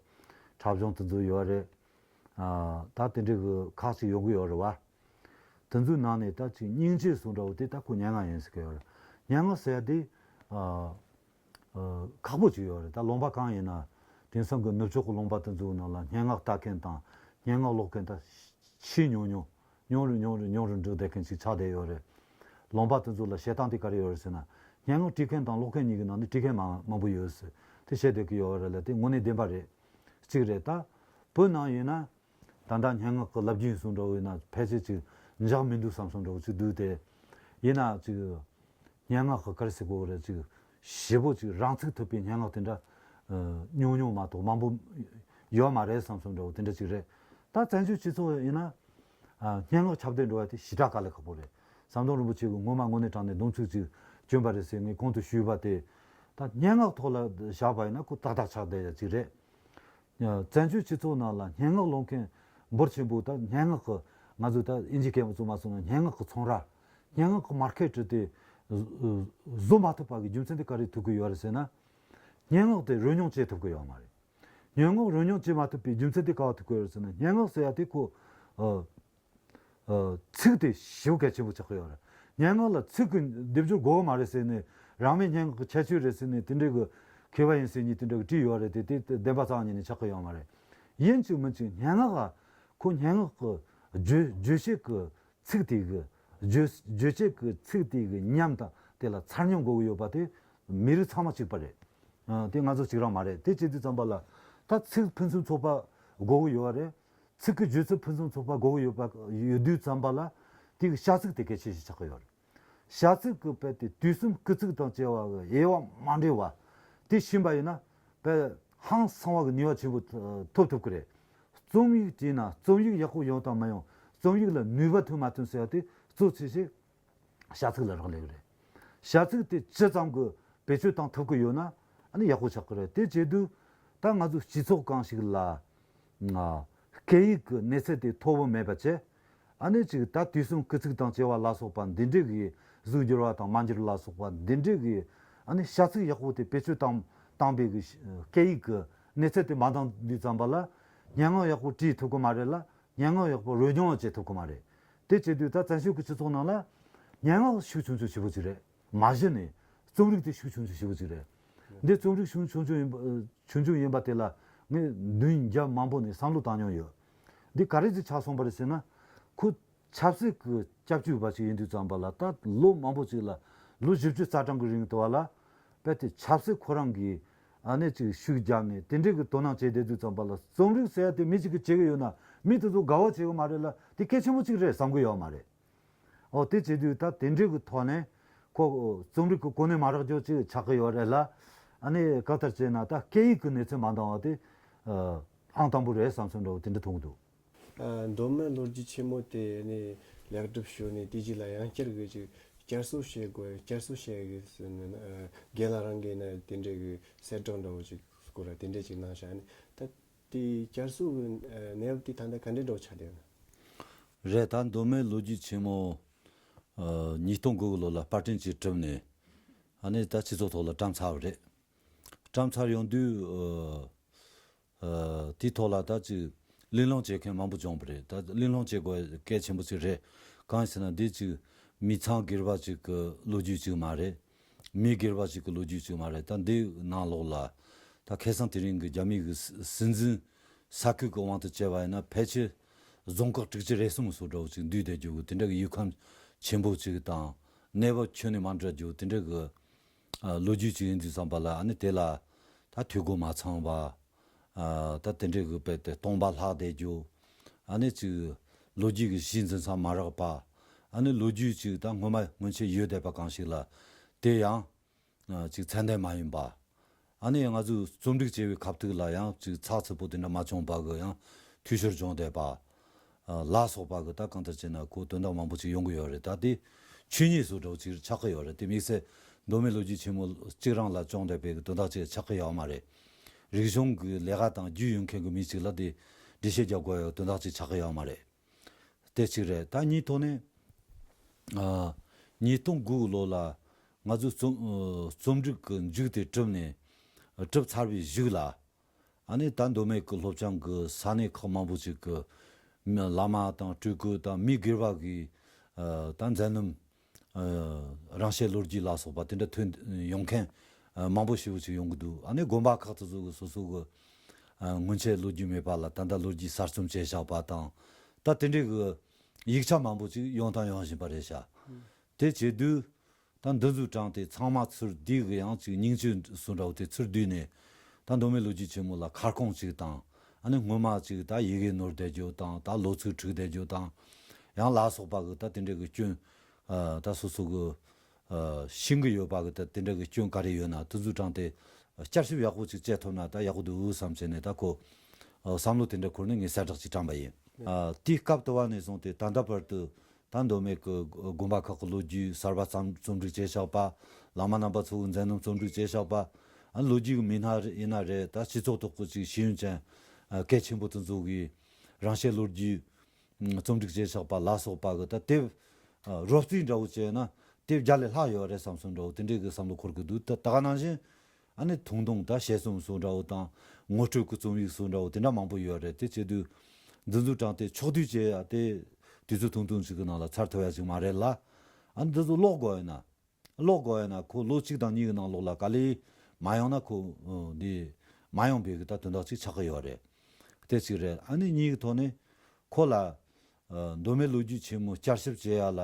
འཁྲབ་གཞུང་དེ་ཚོ་ཡོད་རེད། ཨ་ད་དེ་འདྲའི་གི་ཁག་ཅིག་ཡོང་གི་ཡོད་རེད་བ། དེ་ཚོའི་ནང་ནས་ད་ཅིག་སྙིང་རྗེ་སུ་འདྲ་བོ་དེ་ད་ཁོ་སྙན་ངག་ཡིན་ཟེར་གི་ཡོད་རེད། སྙན་ངག་ཟེར་ཡ་དེ་ཨ་ཨ་ཁག་པོ་ཅིག་ཡོད་རེད། ད་ལུང་པ་གང་ཡིན་ན་དེང་སང་གི་ནུབ་ཕྱོགས་ཀྱི་ལུང་པ་དེ་ཚོའི་ནང་ལ་སྙན་ངག་ལྟ་མཁན་དང་སྙན་ངག་ཀློག་མཁན་ད་ཆེས་ཉུང་ཉུང་ཉུང་རུ་ཉུང་རུ་ཉུང་རུ་འགྲོ་བསྡད་མཁན་ཅིག་ཆགས་བསྡད་ཡོད་རེད། ལུང་པ་དེ་ཚོ་ལ་བཤད་སྟངས་དེ་ག་རེ་ཡོད་རེད་ཟེར་ན། སྙན་ངག་བྲིས་མཁན་དང་ཀློག་མཁན་གཉིས་ཀྱི་ནང་ནས་བྲིས་མཁན་མང་མང་པོ་ཡོད་ཟེར་དེ་བཤད་བསྡད་ཀྱི་ཡོད་རེད་ལ། དེ་དངོས་གནས་བདེན་པ་རེད། གཅིག་རེད། ད་བོད་ནང་ཡིན་ན་ད་ལྟ་སྙན་ངག་གི་རླབས་རྒྱུན་སུ་འདྲ་བོ་ཡིན་ན་ཕལ་ཆེར་ཅིག་འཇགས་མི་འདུག་བསམ་སོང་འདྲ་བོ་ཅིག་འདུག་སྟེ། ཡིན་ན་ཅིག་སྙན་ངག་གི་ག་རེ་ཟེར་དགོས་རེད། ཅིག་ཞེ་པོ་ཅིག་རང་ཚུགས་ཐུབ་པའི་སྙན་ངག་དེ་འདྲ་ཨ་ཉུང་ཉུང་མ་གཏོགས་མང་པོ་ཡོད་མ་རེད་བསམ་སོང་འདྲ་བོ་དེ་འདྲ་ཅིག་རེད། ད་བཙན་བྱོལ་སྤྱི་ཚོགས་ཡིན་ན་ཨ་སྙན་ངག་ཁྱབ་གདལ་འགྲོ་བ་དེ་ཞེ་དྲག་དཀའ་ལས་ཁག་པོ་རེད། ཟམ་གདོང་རིན་པོ་ཆེ་གིས་སྔོན་མ་དངོས་གནས་དྲང་གནས་སྡོམ་ཚིག་ཅིག་བསྐྱོན་པ་རེད་ཟེར་ངས་གོང་དུ་ཞུས་པ་དེ། ད་སྙན་ངག་ཐོག་ལ་བཞག་པ་ཡིན་ན་ཁོ་ཏག་ཏག་ཆགས་བསྡད་ཡ་ཅིག་རེད། བཙན་བྱོལ་སྤྱི་ཚོགས་ནང་ལ་སྙན་ངག་ཀློག་མཁན་འབོར་ཆེན་པོ་ད་སྙན་ངག་གི་ང་ཚོས་ད་དབྱིན་ཇིའི་སྐད་མ་ཚོ་མ་སོང་ན་སྙན་ངག་གི་ཚོང་ར། སྙན་ངག་གི་མར་ཁེ་ཊི་དེ་བཟོ་མ་ཐུབ་པ་གི་རྒྱུ་མཚན་དེ་ག་རེ་ཐུག་གི་ཡོད་རེད་ཟེར་ན། སྙན་ངག་དེ་རོལ་མྱོང་བྱེད་ཐུབ་གི་ཡོད་མ་རེད། སྙན་ངག་རོལ་མྱོང་བྱེད་མ་ཐུབ་པའི་རྒྱུ་མཚན་དེ་ག་བ་ཐུག་གི་ཡོད་རེད་ཟེར་ན། སྙན་ངག་ཟེར་ཡ་དེ་ཁོ་ཨ་ཨ་ཚིག་དེ་ཞེ་པོ་གལ་ཆེན་པོ་ཆགས་ཀྱི་ཡོད་རེད། སྙན་ངག་ལ་ཚིག་གི་སྡེབ་སྦྱོར་དགོས་མ་རེད་ཟེར་ནས། རང་མོས་སྙན་ངག་གི་ཁྱད་ཆོས་རེད་ཟེར་ནས་དེ་འདྲའི་གི་མཁས་པ་ཡིན་ཟེར་མཁན་དེ་འདྲ་གི་བྲིས་ཡོད་རེད་དེ། དེ་བདེན་པ་རྩ་བ་ཉིད་ནས་ཆགས་ཀྱི་ཡོད་མ་རེད། ཡིན་གཅིག་མིན་གཅིག་སྙན་ངག་ག་ཁོ་སྙན་ངག་གི་བརྗོད་བརྗོད་བྱེད་ཀྱི་ཚིག་དེ་གི་བརྗོད་བརྗོད་བྱེད་ཀྱི་ཚིག་དེ་གི་ཉམས་དང་དེ་ལ་ཚར་སྙོམས་དགོས་ཀྱི་ཡོད་པ་དེ་མི་རིགས་ཚང་མ་གཅིག་པ་རེད། ཨ་དེ་ང་ཚོ་གཅིག་རང་མ་རེད། དེ་བྱེད་དུས་ཙམ་པ་ལ་ད་ཚིག་ཕུན་སུམ་ཚོགས་པ་དགོས་ཀྱི་ཡོད་རེད། ཚིག་གི་བརྗོད་ཚུལ་ཕུན་སུམ་ཚོགས་པ་དགོས་ཀྱི་ཡོད་པ་ཡོད་དུས་ཙམ་པ་ལ་དེ་གི་བྱ་ཚིག་དེ་གལ་ཆེ་ཞིག་ཆགས་ཀྱི་ཡོད་རེད། བྱ་ཚིག་གི་དཔེ་དེ་དུས་གསུམ་སྐུལ་ཚིག་དང་བཅས་པ་གི་དབྱེ་བ་མ་འདྲེས་པ་དེ་ཤེས་པ་ཡིན་ན་དཔེ་ཧང་སང་བ་གི་ནུས་པ་ཆེན་པོ་ཐོབ་ཐུབ་ཀྱི་རེད། རྩོམ་ཡིག་བྲིས་ན་རྩོམ་ཡིག་ཡག་པོ་ཡོང་དང་མ་ཡོང་། རྩོམ་ཡིག་ལ་ནུས་པ་ཐོན་མ་ཐོན་ཟེར་བ་དེ་གཙོ་ཆེ་ཤོས་བྱ་ཚིག་ལ་རག་ལས་ཀྱི་རེད། བྱ་ཚིག་དེ་ཇི་ཙམ་གྱིས་བེད་སྤྱོད་བཏང་ཐུབ་ཀྱི་ཡོད་ན་ཨ་ནི་ཡག་པོ་ཆགས་ཀྱི་རེད། དེ་བྱེད་དུས་ད་ང་ཚོ་སྤྱི་ཚོགས་གང་ཞིག་ལ་ང་སྐད་ཡིག་གི་གནས་ཚད་དེ་མཐོ་བོ་མེད་པ་བྱས། ཨ་ནི་ཅིག་ད་དུས་གསུམ་སྐུལ་ཚིག་དང་བཅས་པ་ལ་སོགས་པ་འདི་འདྲའི་གི་གཟུགས་འགྱུར་བ་དང་མ་འགྱུར་ལ་སོགས་པ་འདི་འདྲའི་གི་ཨ་ནི་བྱ་ཚིག་ཡག་པོ་དེ་བེད་སྤྱོད་བཏང་བཏང་པའི་གི་སྐད་ཡིག་གི་གནས་ཚད་དེ་མ་འདང་དུས་ཙམ་པ་ལ་སྙན་ངག་ཡག་པོ་བྲིས་ཐུབ་ཀྱི་མ་རེད་ལ། སྙན་ངག་ཡག་པོ་རོལ་མྱོང་བྱེད་ཐུབ་ཀྱི་མ་རེད། དེ་བྱེད་དུས་ད་བཙན་བྱོལ་གྱི་སྤྱི་ཚོགས་ནང་ལ་སྙན་ངག་ཤུགས་ཆུང་ཆུང་ཞེ་པོ་ཅིག་རེད། མ་གཞི་ནས་རྩོམ་རིག་དེ་ཤུགས་ཆུང་ཆུང་ཞེ་པོ་ཅིག་རེད། འདི་རྩོམ་རིག་ཤུགས་ཆུང་ཆུང་ཡིན་པ་ཆུང་ཆུང་ཡིན་པ་དེ་ལ་ངས་མདུན་རྒྱབ་མང་པོ་ནས་བསམ་བློ་བཏང་མྱོང་ཡོད། འདི་ག་རེ་ཅིག་ཆགས་སོང་བ་རེད་ཟེར་ན། ཁོ་ཆབ་སྲིད་ཀྱི་སྐྱབས་བཅོལ་བ་ཞིག་ཡིན་དུས་ཙམ་པ་ལ་ད་ལོ་མང་པོ་ཅིག་ལ་ལོ་བཞི་བཅུ་རྩ་གྲངས་ཀྱི་རིང་དུ་བ་ལ་དཔེ་དེ་ཆབ་སྲིད་ཁོ་རང་གིས་ཨ་ནེ་ཅིག་ཤུགས་བརྒྱབ་ནས་དེ་འདྲའི་གི་དོ་སྣང་བྱས་བསྡད་དུས་ཙམ་པ་ལ་རྩོམ་རིག་ཟེར་ཡ་དེ་མི་གཅིག་གིས་བྱེད་ཀྱི་ཡོད་ན་མི་དེ་ཚོ་དགའ་བོ་བྱེད་ཀྱི་མ་རེད་ལ་དེ་གལ་ཆེན་པོ་གཅིག་རེད་བསམ་གྱི་ཡོད་མ་རེད། ཨོ་དེ་བྱེད་དུས་ད་དེ་འདྲའི་གི་ཐོག་ནས་ཁོ་རྩོམ་རིག་གི་གོ་གནས་མ་རག་རྒྱུ་ཅིག་ཆགས་ཀྱི་ཡོད་རེད་ལ། ཨ་ནེ་གང་ལྟར་བྱས་ན་ད་སྐད་ཡིག་གི་གནས་ཚད་མ་འདང་བ་དེ་ཨང་དང་པོ་རེད་བསམ་སོང་འདྲ་བོ་དེ་འདྲ་མཐོང་གི་འདུག་མདོ་སྨད་ལོ་རྒྱུས་ཆེན་མོ་དེ་ནི་ལེགས་གྲུབ་ཞུ་ནས་དེ་རྗེས་ལ་ཡང་བསྐྱར་གྱི་ཅིག་བསྐྱར་གསོ་བྱེད་དགོས། བསྐྱར་གསོ་བྱེད་དགོས་ཟེར་ནས་རྒན་ལགས་རང་གིས་ནི་དེ་འདྲའི་གི་གསལ་བསྒྲགས་འདྲ་བོ་ཅིག་སྐོར་ལ་དེ་འདྲ་ཅིག་གནང་བཞག་ནས་ད་དེ་བསྐྱར་གསོ་གི་གནས་བབ་དེ་ད་ལྟ་ག་འདྲའི་འདྲ་བོ་ཆགས་བསྡད་ཡོད་ན། རེད། ད་མདོ་སྨད་ལོ་རྒྱུས་ཆེན་མོ་ཉིས་སྟོང་དགུ་གི་ལོ་ལ་པར་སྐྲུན་ཅིག་གྲུབ་ནས་ཨ་ནི་ད་སྤྱི་ཚོགས་ཐོག་ལ་བཀྲམ་ཚར་བ་རེད། བཀྲམ་ཚར་ཡོང་དུས། ཨ། དེའི་ཐོག་ལ་ད་ཅིག་གླེང་སློང་བྱེད་མཁན་མང་པོ་བྱུང་བ་རེད། ད་གླེང་སློང་བྱེད་དགོས་གལ་ཆེན་པོ་ཅིག་རེད། གང་ཡིན་ཟེར་ན་འདི་ཅིག་མི་ཚང་སྒེར་པ་ཅིག་གི་ལོ་རྒྱུས་ཅིག་མ་རེད། མི་སྒེར་པ་ཅིག་གི་ལོ་རྒྱུས་ཅིག་མ་རེད། ད་འདི་ནང་ལོགས་ལ་ད་ཁ་སང་དེ་རིང་གི་རྒྱ་མི་གི་སྲིད་འཛིན་ས་ཁུལ་གི་དབང་དུ་བྱས་པ་ཡིན་ན་ཕལ་ཆེར་རྫོང་ཁག་དྲུག་ཅུ་རེ་གསུམ་སོགས་འདྲ་བོ་ཅིག་འདུས་བསྡད་རྒྱུ་གི་དེ་འདྲ་གི་ཡུལ་ཁམས་ཆེན་པོ་ཅིག་དང་གནས་བབ་ཁྱོན་ནས་མ་འདྲ་རྒྱུ་དེ་འདྲ་གི་ ཨ་ལོ་རྒྱུས་ཅིག་ཡིན་དུས་ཙམ་པ་ལ་ཨ་ནི་དེ་ལ་ད་འཐུས་སྒོ་མ་ཚང་བ། ཨ་ད་དེ་འདྲའི་གི་དཔེ་དེ་སྟོང་པ་ལྷག་བསྡད་རྒྱུ། ཨ་ནི་ཅིག་ལོ་རྒྱུས་ཀྱི་གཞི་འཛིན་ས་མ་རག་པ། ཨ་ནི་ལོ་རྒྱུས་ཅིག་ད་སྔོན་མ་སྔོན་ཆད་ཡོད་བསྡད་པ་གང་ཞིག་ལ་དེ་ཡང་ཨ་ཅིག་ཚད་ལྡན་མ་ཡིན་པ། ཨ་ནི་ང་ཚོས་རྩོམ་སྒྲིག་བྱས་པའི་ཁ་ཐུག་ལ་ཡང་ཅིག་ཚགས་ཚུད་པོ་དེ་འདྲ་མ་བྱུང་བ་གི་ཡང་འཐུས་ཤོར་བྱུང་བསྡད་པ། ཨ་ལ་སོགས་པ་གི་ད་གང་ལྟར་བྱས་ན་ཁོ་དོན་དག་མང་པོ་ཅིག་ཡོང་གི་ཡོད་རེད། ད་དེ་ཆོས་ཉིད་བཟོ་འདྲ་བོ་ཅིག་ཆགས་ཀྱི་ཡོད་རེད། དེ་དམིགས་བསལ་མདོ་སྨད་ལོ་རྒྱུས་ཆེན་མོ་གཅིག་རང་ལ་བྱུང་བསྡད་པའི་གི་དོན་དག་ཅིག་ཆགས་ཀྱི་ཡོད་མ་རེད། རིག་གཞུང་གི་ལས་ཀ་དང་རྒྱུས་ཡོད་མཁན་གི་མི་ཅིག་ལ་དེ་འགྲེལ་བཤད་རྒྱག་དགོས་ཡོད་དོན་དག་ཅིག་ཆགས་ཀྱི་ཡོད་མ་རེད། དེ་གཅིག་རེད། ད་གཉིས་ཐོག་ནས་ཨ་ཉིས་སྟོང་དགུ་ལོ་ལ་ང་ཚོས་རྩོམ་ཨ་རྩོམ་སྒྲིག་གི་མཇུག་དེ་གྲུབ་ནས་གྲུབ་ཚར་བའི་གཞུག་ལ། ཨ་ནི་ད་མདོ་སྨད་ཀྱི་སློབ་ཆེན་གྱི་ས་གནས་ཁག་མང་པོ་ཅིག་གི་མི་བླ་མ་དང་སྤྲུལ་སྐུ་དང་མི་སྒེར་བ་གིས་ཨ་ད་མཛད་རྣམ་ཨ་རང་བཤད་ལོ་རྒྱུས་ལ་སོགས་པ་དེ་འདྲ་ཐོན་ཡོང་མཁན་ཨ་མང་པོ་ཞེ་པོ་ཅིག་ཡོང་གི་འདུག་ཨ་ནི་དགོན་པ་ཁག་དེ་ཚོ་གི་སོ་སོ་གི་ཨ་སྔོན་ཆད་ལོ་རྒྱུས་མེད་པ་ལ་ད་ལྟ་ལོ་རྒྱུས་གསར་རྩོམ་བྱས་བཞག་པ་དང་། ད་དེ་འདྲའི་གི་ཡིག་ཆ་མང་པོ་ཅིག་ཡོང་དང་ཡོང་བཞིན་པ་རེད་ཤག་དེ་བྱེད་དུས། ད་འདི་ཚོའི་གྲངས་དེ་ཚང་མ་ཚུར་བསྡུས་གི་ཡང་ཅིག་སྙིང་བཅུད་སུ་འདྲ་བོ་དེ་ཚུར་བསྡུས་ནས། ད་མདོ་སྨད་ལོ་རྒྱུས་ཆེན་མོ་ལ་ཁ་སྐོང་ཅིག་དང་། ཨ་ནི་སྔོན་མ་ཅིག་ད་ཡི་གེ་ནོར་བསྡད་རྒྱུ་དང་ད་ལོ་ཚིགས་འཁྲུགས་བསྡད་རྒྱུ་དང་། ཡང་ལ་སོགས་པ་གི་ད་དེ་འདྲ་གི་སྐྱོན། ཨ་ད་སོ་སོ་གི་ཨ་ཤེས་གི་ཡོད་པ་གི་ད་དེ་འདྲ་གི་སྐྱོན་ག་རེ་ཡོད་ན་དེ་ཚོའི་གྲངས་དེ་བསྐྱར་ཞིབ་ཡག་པོ་ཅིག་བྱེད་ཐུབ་ན་ད་ཡག་པོ་འདུག་བསམ་བྱས་ནས་ད་ཁོ་ཨ་བསམ་བློ་དེ་འདྲ་འཁོར་ནས་ངས་གསལ་བསྒྲགས་ཅིག་དྲངས་པ་ཡིན། ཨ་དེའི་སྐབས་དུ་བ་ནས་བཟུང་སྟེ་ད་ལྟ་བར་དུ། ད་མདོ་སྨད་ཀྱི་དགོན་པ་ཁག་གི་ལོ་རྒྱུས་གསར་པ་རྩོམ་རྩོམ་སྒྲིག་བྱས་བཞག་པ། བླ་མ་རྣམ་པ་ཚོ་གི་མཛད་རྣམ་རྩོམ་སྒྲིག་བྱས་བཞག་པ། ཨ་ལོ་རྒྱུས་ཀྱི་མི་སྣ་ཡིན་ན་རེད། ད་སྤྱི་ཚོགས་ཐོག་གི་ཅིག་ཤེས་ཡོན་ཅན་ཨ་གལ་ཆེན་པོ་དེ་ཚོ་གིས་རང་བཤད་ལོ་རྒྱུས་རྩོམ་སྒྲིག་བྱས་བཞག་པ་ལ་སོགས་པ་གི་ད་དེབ་ཨ་རོབ་རྩིས་འདྲ་བོ་བྱས་ན་དེབ་བརྒྱ་ལས་ལྷག་ཡོད་རེད་བསམ་སོང་འདྲ་བོ་དེ་འདྲའི་གི་བསམ་བློ་འཁོར་གི་འདུག་ད་ད་ག་ནང་བཞིན། ཨ་ནི་ཐུང་ཐུང་ད་དཔྱད་རྩོམ་སོགས་འདྲ་བོ་དང་ངོ་སྤྲོད་ཀྱི་རྩོམ་ཡིག་སོགས་འདྲ་བོ་དེ་འདྲ་མང་པོ་ཡོད་རེད། དེ་བྱེད་དུས་འདི་ཚོའི་གྲངས་དེ་ཕྱོགས་བསྡུས་བྱས་ཡ་དེ་དུས་ཚོད་ཐུང་ཐུང་ཞིག་གི་ནང་ལ་ཚར་ཐུབ་ཡ་ཞིག་མ་རེད་ལ། ཨ་ནི་འདི་ཚོ་ཀློག་དགོས་ཡོད་ན་ཀློག་དགོས་ཡོད་ན་ཁོ་ལོ་གཅིག་དང་གཉིས་ཀྱི་ནང་ལོགས་ལ་ག་ལེ་མ་ཡོང་ན་ཁོ་འདི་མ་ཡོང་པའི་གི་ད་དོན་དག་ཅིག་ཆགས་ཀྱི་ཡོད་རེད། དེ་གཅིག་རེད། ཨ་ནི་གཉིས་ཀྱི་ཐོག་ནས་ཁོ་ལ། ཨ་མདོ་སྨད་ལོ་རྒྱུས་ཆེན་མོ་བསྐྱར་ཞིབ་བྱེད་ཡ་ལ་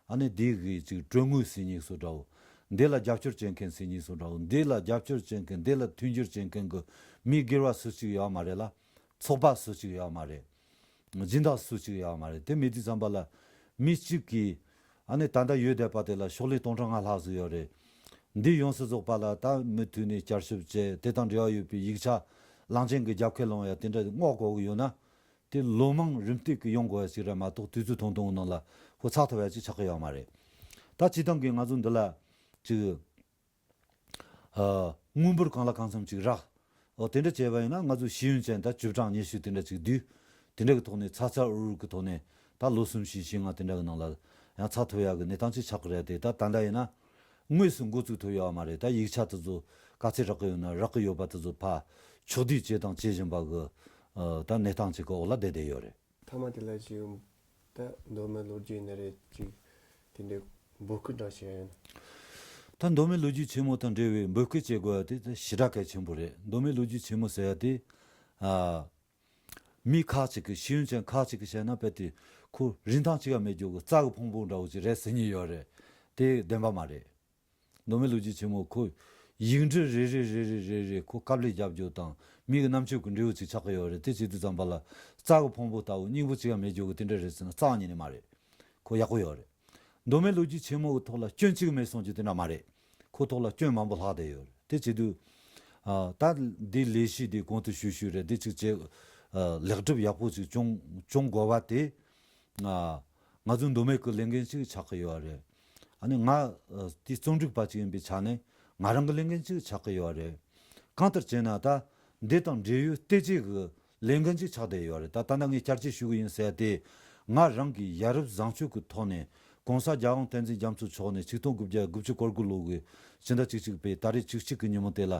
ཨ་ནི་འདི་གི་ཅིག་གྲོན་དངུལ་ཟེར་མཁན་སུ་འདྲ་བོ། འདི་ལ་རྒྱབ་སྐྱོར་བྱེད་མཁན་ཟེར་མཁན་སུ་འདྲ་བོ། འདི་ལ་རྒྱབ་སྐྱོར་བྱེད་མཁན་འདི་ལ་མཐུན་འགྱུར་བྱེད་མཁན་གི་མི་སྒེར་བ་སུ་གཅིག་ཡོད་མ་རེད་ལ། ཚོགས་པ་སུ་གཅིག་ཡོད་མ་རེད། སྦྱིན་བདག་སུ་གཅིག་ཡོད་མ་རེད། དེ་མེད་དུས་ཙམ་པ་ལ་མི་གཅིག་གིས་ཨ་ནི་ད་ལྟ་ཡོད་བསྡད་པ་དེ་ལ་ཤོག་ལྷེ་སྟོང་ཕྲག་ལྔ་ལྷག་ཙམ་ཡོད་རེད། འདི་ཡོངས་སུ་རྫོགས་པ་ལ་ད་མུ་མཐུད་ནས་བསྐྱར་ཞིབ་བྱས་དེ་དང་འབྲེལ་བ་ཡོད་པའི་ཡིག་ཆ་གླང་ཆེན་གྱི་རྒྱབ་ཁལ་ལོང་ཡ་དེ་འདྲ་སྔོག་དགོས་ཀྱི་ཡོད་ན། དེ་ལོ་མང་རིམ་བསྟུད་ཀྱིས་ཡོང་དགོས་ཡ་ཞིག་རེད་མ་གཏོགས་དུས་ཚོད་ཐུང་ཐུང་གི་ནང་ལ་ཁོ་ཚགས་ཐུབ་ཡ་ཅིག་ཆགས་ཀྱི་ཡོད་མ་རེད། ད་སྤྱིར་བཏང་གི་ང་ཚོ་འདི་ལ་ཅིག་ཨ་དངུལ་འབོར་གང་ལ་གང་འཚམ་ཅིག་རག་ཨོ་དེ་འདྲ་བྱས་པ་ཡིན་ན་ང་ཚོ་ཤེས་ཡོན་ཅན་ད་བཅུ་གྲངས་ཉི་ཤུ་དེ་འདྲ་ཅིག་བསྡུས། དེ་འདྲ་གི་ཐོག་ནས་ཚ་ཚ་འུར་འུར་གི་ཐོག་ནས་ད་ལོ་གསུམ་བཞི་བཞི་ལྔ་དེ་འདྲ་གི་ནང་ལ་ཡང་ཚགས་ཐུབ་ཡ་གི་གནས་སྟངས་ཅིག་ཆགས་ཀྱི་རེད་དེ། ད་ད་ལྟ་ཡིན་ན། དངོས་སུ་འགོ་བཙུགས་ཐུབ་ཡོད་མ་རེད། ད་ཡིག་ཆ་དེ་ཚོ་ག་ཚད་རག་གི་ཡོད་ན་རག་གི་ཡོད་པ་དེ་ཚོ་ཕར་ཕྱོགས་བསྡུས་བྱས་དང་བྱེད་བཞིན་པ་གི་ཨ་ད་གནས་སྟངས་ཅིག་གི་འོག་ལ་བསྡད་བསྡད་ཡོད་རེད། མཐའ་མ་དེ་ལ་ཅིག་ད་མདོ་སྨད་ལོ་རྒྱུས་ནི་རེད་ཅིག་དེ་འདྲའི་འབོད་སྐུལ་འདྲ་བྱེད་ཡ་ཡིན། ད་མདོ་སྨད་ལོ་རྒྱུས་ཆེན་མོ་དང་འབྲེལ་བའི་འབོད་སྐུལ་བྱེད་དགོས་ཡ་དེ་ད་ཞེ་དྲག་གལ་ཆེན་པོ་རེད། མདོ་སྨད་ལོ་རྒྱུས་ཆེན་མོ་ཟེར་ཡ་དེ་ཨ། མི་ཁག་ཅིག་གིས་ཤེས་ཡོན་ཅན་ཁག་ཅིག་གིས་བཤད་ན་དཔེ་དེ་ཁོ་རིན་ཐང་གཅིག་ཡང་མེད་རྒྱུ་གི་རྩྭ་གི་ཕུང་པོ་འདྲ་བོ་ཅིག་རེད་ཟེར་མཁན་ཡོད་རེད། དེ་བདེན་པ་མ་རེད། མདོ་སྨད་ལོ་རྒྱུས་ཆེན་མོ་ཁོ་ཡིག་འབྲུ་རེ་རེ་རེ་རེ་རེ་རེ་ཁོ་དཀའ་ལས་རྒྱབ་རྒྱུ་དང་མི་གི་རྣམ་དཔྱོད་ཀྱི་འབྲས་བུ་ཅིག་ཆགས་ཀྱི་ཡོད་རེད། དེ་བྱེད་དུས་ཙམ་པ་ལ་རྩྭ་གི་ཕུང་པོ་ལྟ་བུ་སྙིང་པོ་གཅིག་ཡང་མེད་རྒྱུ་གི་དེ་འདྲ་རེད་ཟེར་ན་རྩ་བ་ཉིད་ནས་མ་རེད། ཁོ་ཡག་པོ་ཡོད་རེད། མདོ་སྨད་ལོ་རྒྱུས་ཆེན་མོ་གི་ཐོག་ལ་སྐྱོན་གཅིག་མེད་གསུང་རྒྱུ་དེ་འདྲ་མ་རེད། ཁོ་ཐོག་ལ་སྐྱོན་མང་པོ་ལྷག་བསྡད་ཡོད་རེད། དེ་བྱེད་དུས། ཨ་ད་འདི་ལས་གཞི་འདི་གོང་དུ་ཞུས་ཞུས་རེད། འདི་ཅིག་བྱེད། ཨ་ལེགས་གྲུབ་ཡག་པོ་ཅིག་བྱུང་བྱུང་དགོས་པ་དེ། ཨ་ང་ཚོའི་མདོ་སྨད་ཀྱི་ལས་འགན་ཅིག་ཆགས་ཀྱི་ཡོད་རེད། ཨ་ནི་ང་ཨ་དེ་རྩོམ་སྒྲིག་པ་ཅིག་ཡིན་པའི་ཆ་ནས་ང་རང་གི་ལས་འགན་ཅིག་ཆགས་ཀྱི་ཡོད་རེད། གང་ལྟར་བྱས་ན་ད་འདི་དང་འབྲེལ་ཡོད་བལྟས་བཅས་ཀྱི་ལས་འགན་ཅིག་ཆགས་བསྡད་ཡོད་རེད། ད་ད་ལྟ་ངས་བསྐྱར་བཅོས་ཞུ་གི་ཡིན་ཟེར་ཏེ། ང་རང་གི་ཡ་རབས་བཟང་སྤྱོད་ཀྱི་ཐོག་ནས་༸གོང་ས་༸རྒྱལ་དབང་བསྟན་འཛིན་རྒྱ་མཚོ་མཆོག་ནས་ཆིག་སྟོང་དགུ་བརྒྱ་དགུ་བཅུ་གོ་དགུ་ལོ་གི་ཕྱི་ཟླ་བཅུ་གཅིག་པའི་ཏ་རིག་བཅུ་གཅིག་གི་ཉིན་མོ་དེ་ལ་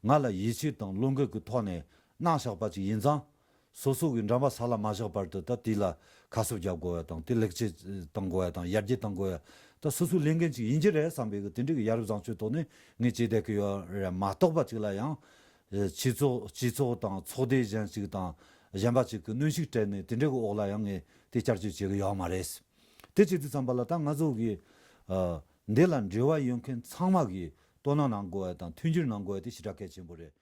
ང་ལ་ཡིད་ཆེས་དང་བློ་འགེལ་གྱི་ཐོག་ནས་གནང་བཞག་པ་ཅིག་ཡིན་ཙང་། སོ་སོ་གི་འགྲམ་པ་ས་ལ་མ་བཞག་བར་དུ་ད་དེ་ལ་ཁ་གསབ་རྒྱག་དགོས་ཡ་དང་དེ་ལེགས་བཅོས་གཏང་དགོས་ཡ་དང་ཡར་རྒྱས་གཏང་དགོས་ཡ་ད་སོ་སོའི་ལས་འགན་ཅིག་ཡིན་གྱི་རེད་བསམ་པའི་གི་དེ་འདྲའི་གི་ཡ་རབས་བཟང་སྤྱོད་ཐོག་ནས་ངས་བྱས་བསྡད་ཀྱི་ཡོད་རེད་མ་གཏོགས་པ་ཅིག་ལ་ཡང་། སྤྱི་ཚོགས་སྤྱི་ཚོགས་དང་ཚོགས་སྡེ་གཞན་ཞིག་དང་གཞན་པ་ཅིག་གི་གནོན་ཤུགས་སྤྲད་ནས་དེ་འདྲའི་གི་འོག་ལ་ཡང་ངས་དེ་བསྐྱར་བཅོས་བྱེད་ཀྱི་ཡོད་མ་རེད། དེ་བྱེད་དུས་ཙམ་པ་ལ་ད་ང་ཚོ་གི་ཨ་འདི་ལ་འབྲེལ་བ་ཡོད་མཁན་ཚང་མ་གིས་ དོ་སྣང་གནང་དགོས་པ་དང་མཐུན་འགྱུར་གནང་དགོས་པ་དེ་ཞེ་དྲག་གལ་ཆེན་པོ་རེད།